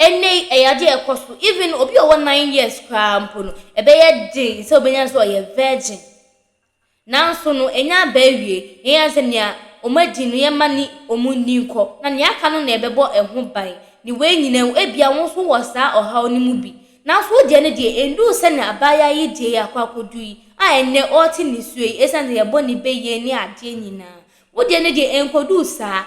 Ɛnnɛ yi, ɛyɛ ade a ɛkɔ so. Even obi a ɔwɔ nine years koraa mpo no, ɛbɛyɛ den sɛ obenya no sɛ ɔyɛ virgin. Nanso no, ɛnya aba awie. Yɛn ara sɛ nea wɔadi no, yɛmma ne wɔn nni nkɔ, na nea aka no na yɛbɛbɔ ɛho ban. Ne wei nyinaa mu, ebia wo nso wɔ saa ɔhaw no mu bi. Nanso wo deɛ no deɛ, ɛnduu sɛnea abaayewa yi deɛ yi akɔ akɔdu yi, a ɛnnɛ ɔrete nisuo yi, esiane sɛ yɛbɔ ne bayie ne adeɛ nyinaa. Wo deɛ no deɛ, ɛnkɔduu saa.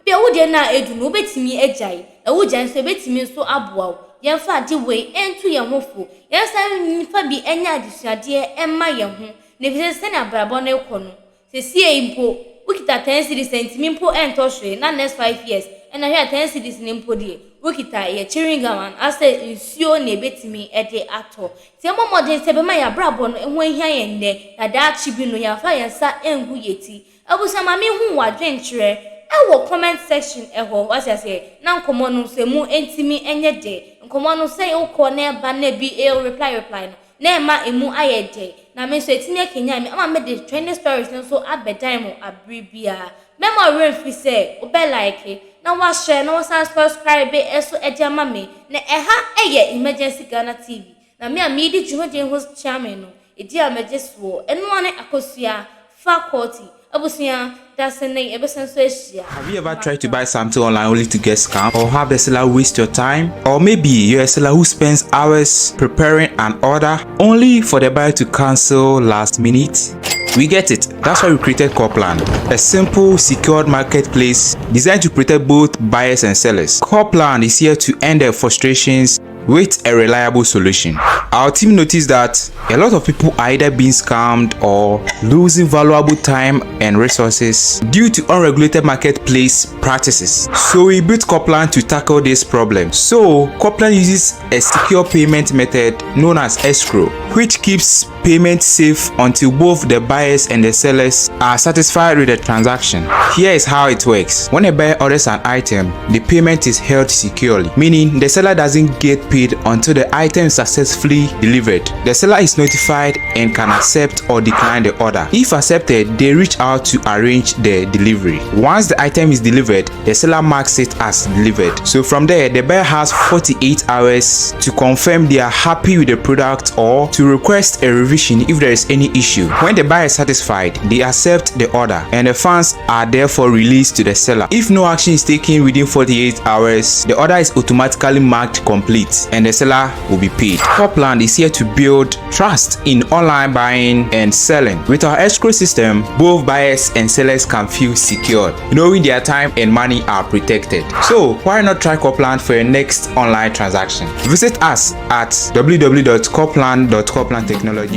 Ebia wo deɛ no a adu no, wobɛtumi agyae, na wogyae nso a, ɛbɛtumi nso aboa wo. Yɛmfa ade wei nto yɛn ho fo. Yɛnsan mfa bi nyɛ adesuadeɛ mma yɛn ho, na ɛfiri sɛ sɛdeɛ abrabɔ no rekɔ no, seesei mpo, wokita ten cedis a, ɛntumi mpo ntɔ hwee, na next 5 years, ɛna hwɛ a 10 cedis no mpo deɛ, wokita a, ɛyɛ chewing gum anaasɛ nsuo na ɛbɛtumi de atɔ. Nti yɛmmɔ mmɔden sɛ yɛbɛma yɛn abrabɔ no ho ahia yɛn nnɛ, na daakye bi no, yɛamfa yɛn nsa angu yɛn ti. Abusua ma me hu w'adwenkyerɛ ɛwɔ comment section ɛhɔ wate aseɛ na nkɔmɔ no nso ɛmu ɛntumi ɛnyɛ dɛ nkɔmɔ no sɛ wokɔ na ɛba na ebi reply reply no na ɛma ɛmu ayɛ dɛ na me nso ɛtumi akanyan me ama me de trending stories no nso abɛdan mo abere biara mɛma wo werɛ mfiri sɛ wobɛ like na wa share na wasan subscribe ɛso ɛde ama me na ɛha ɛyɛ Emergency Ghana TV na me a medi dwumadie ho chairman no Edin a megye soɔ, ɛno ara ne Akosua Faculty. Abusua, dasene yɛbɛsan so ahyia. Have you ever tried to buy something online only to get scammed or have the seller waste your time? Or maybe you're a seller who spends hours preparing an order only for the buyer to cancel last minute? We get it. That's why we created Corplan, a simple, secured marketplace designed to protect both buyers and sellers. Corplan is here to end the frustrations with a reliable solution. Our team noticed that a lot of people are either being scammed or losing valuable time and resources due to unregulated marketplace practices. So we built Corplan to tackle this problem. So Corplan uses a secure payment method known as escrow, which keeps payment safe until both the buyers and the sellers are satisfied with the transaction. Here is how it works. When a buyer orders an item, the payment is held securely, meaning the seller doesn't get paid until the item is successfully delivered. The seller is notified and can accept or decline the order. If accepted, they reach out to arrange the delivery. Once the item is delivered, the seller marks it as delivered. So from there, the buyer has 48 hours to confirm they are happy with the product or to request a revision if there is any issue. When the buyer is satisfied, they accept the order and the funds are therefore released to the seller. If no action is taken within 48 hours, the order is automatically marked complete and the seller will be paid. Corplan is here to build trust in online buying and selling. With our escrow system, both buyers and sellers can feel secured, knowing their time and money are protected. So why not try Corplan for your next online transaction? Visit us at www.corplan.corplantechnologies.com.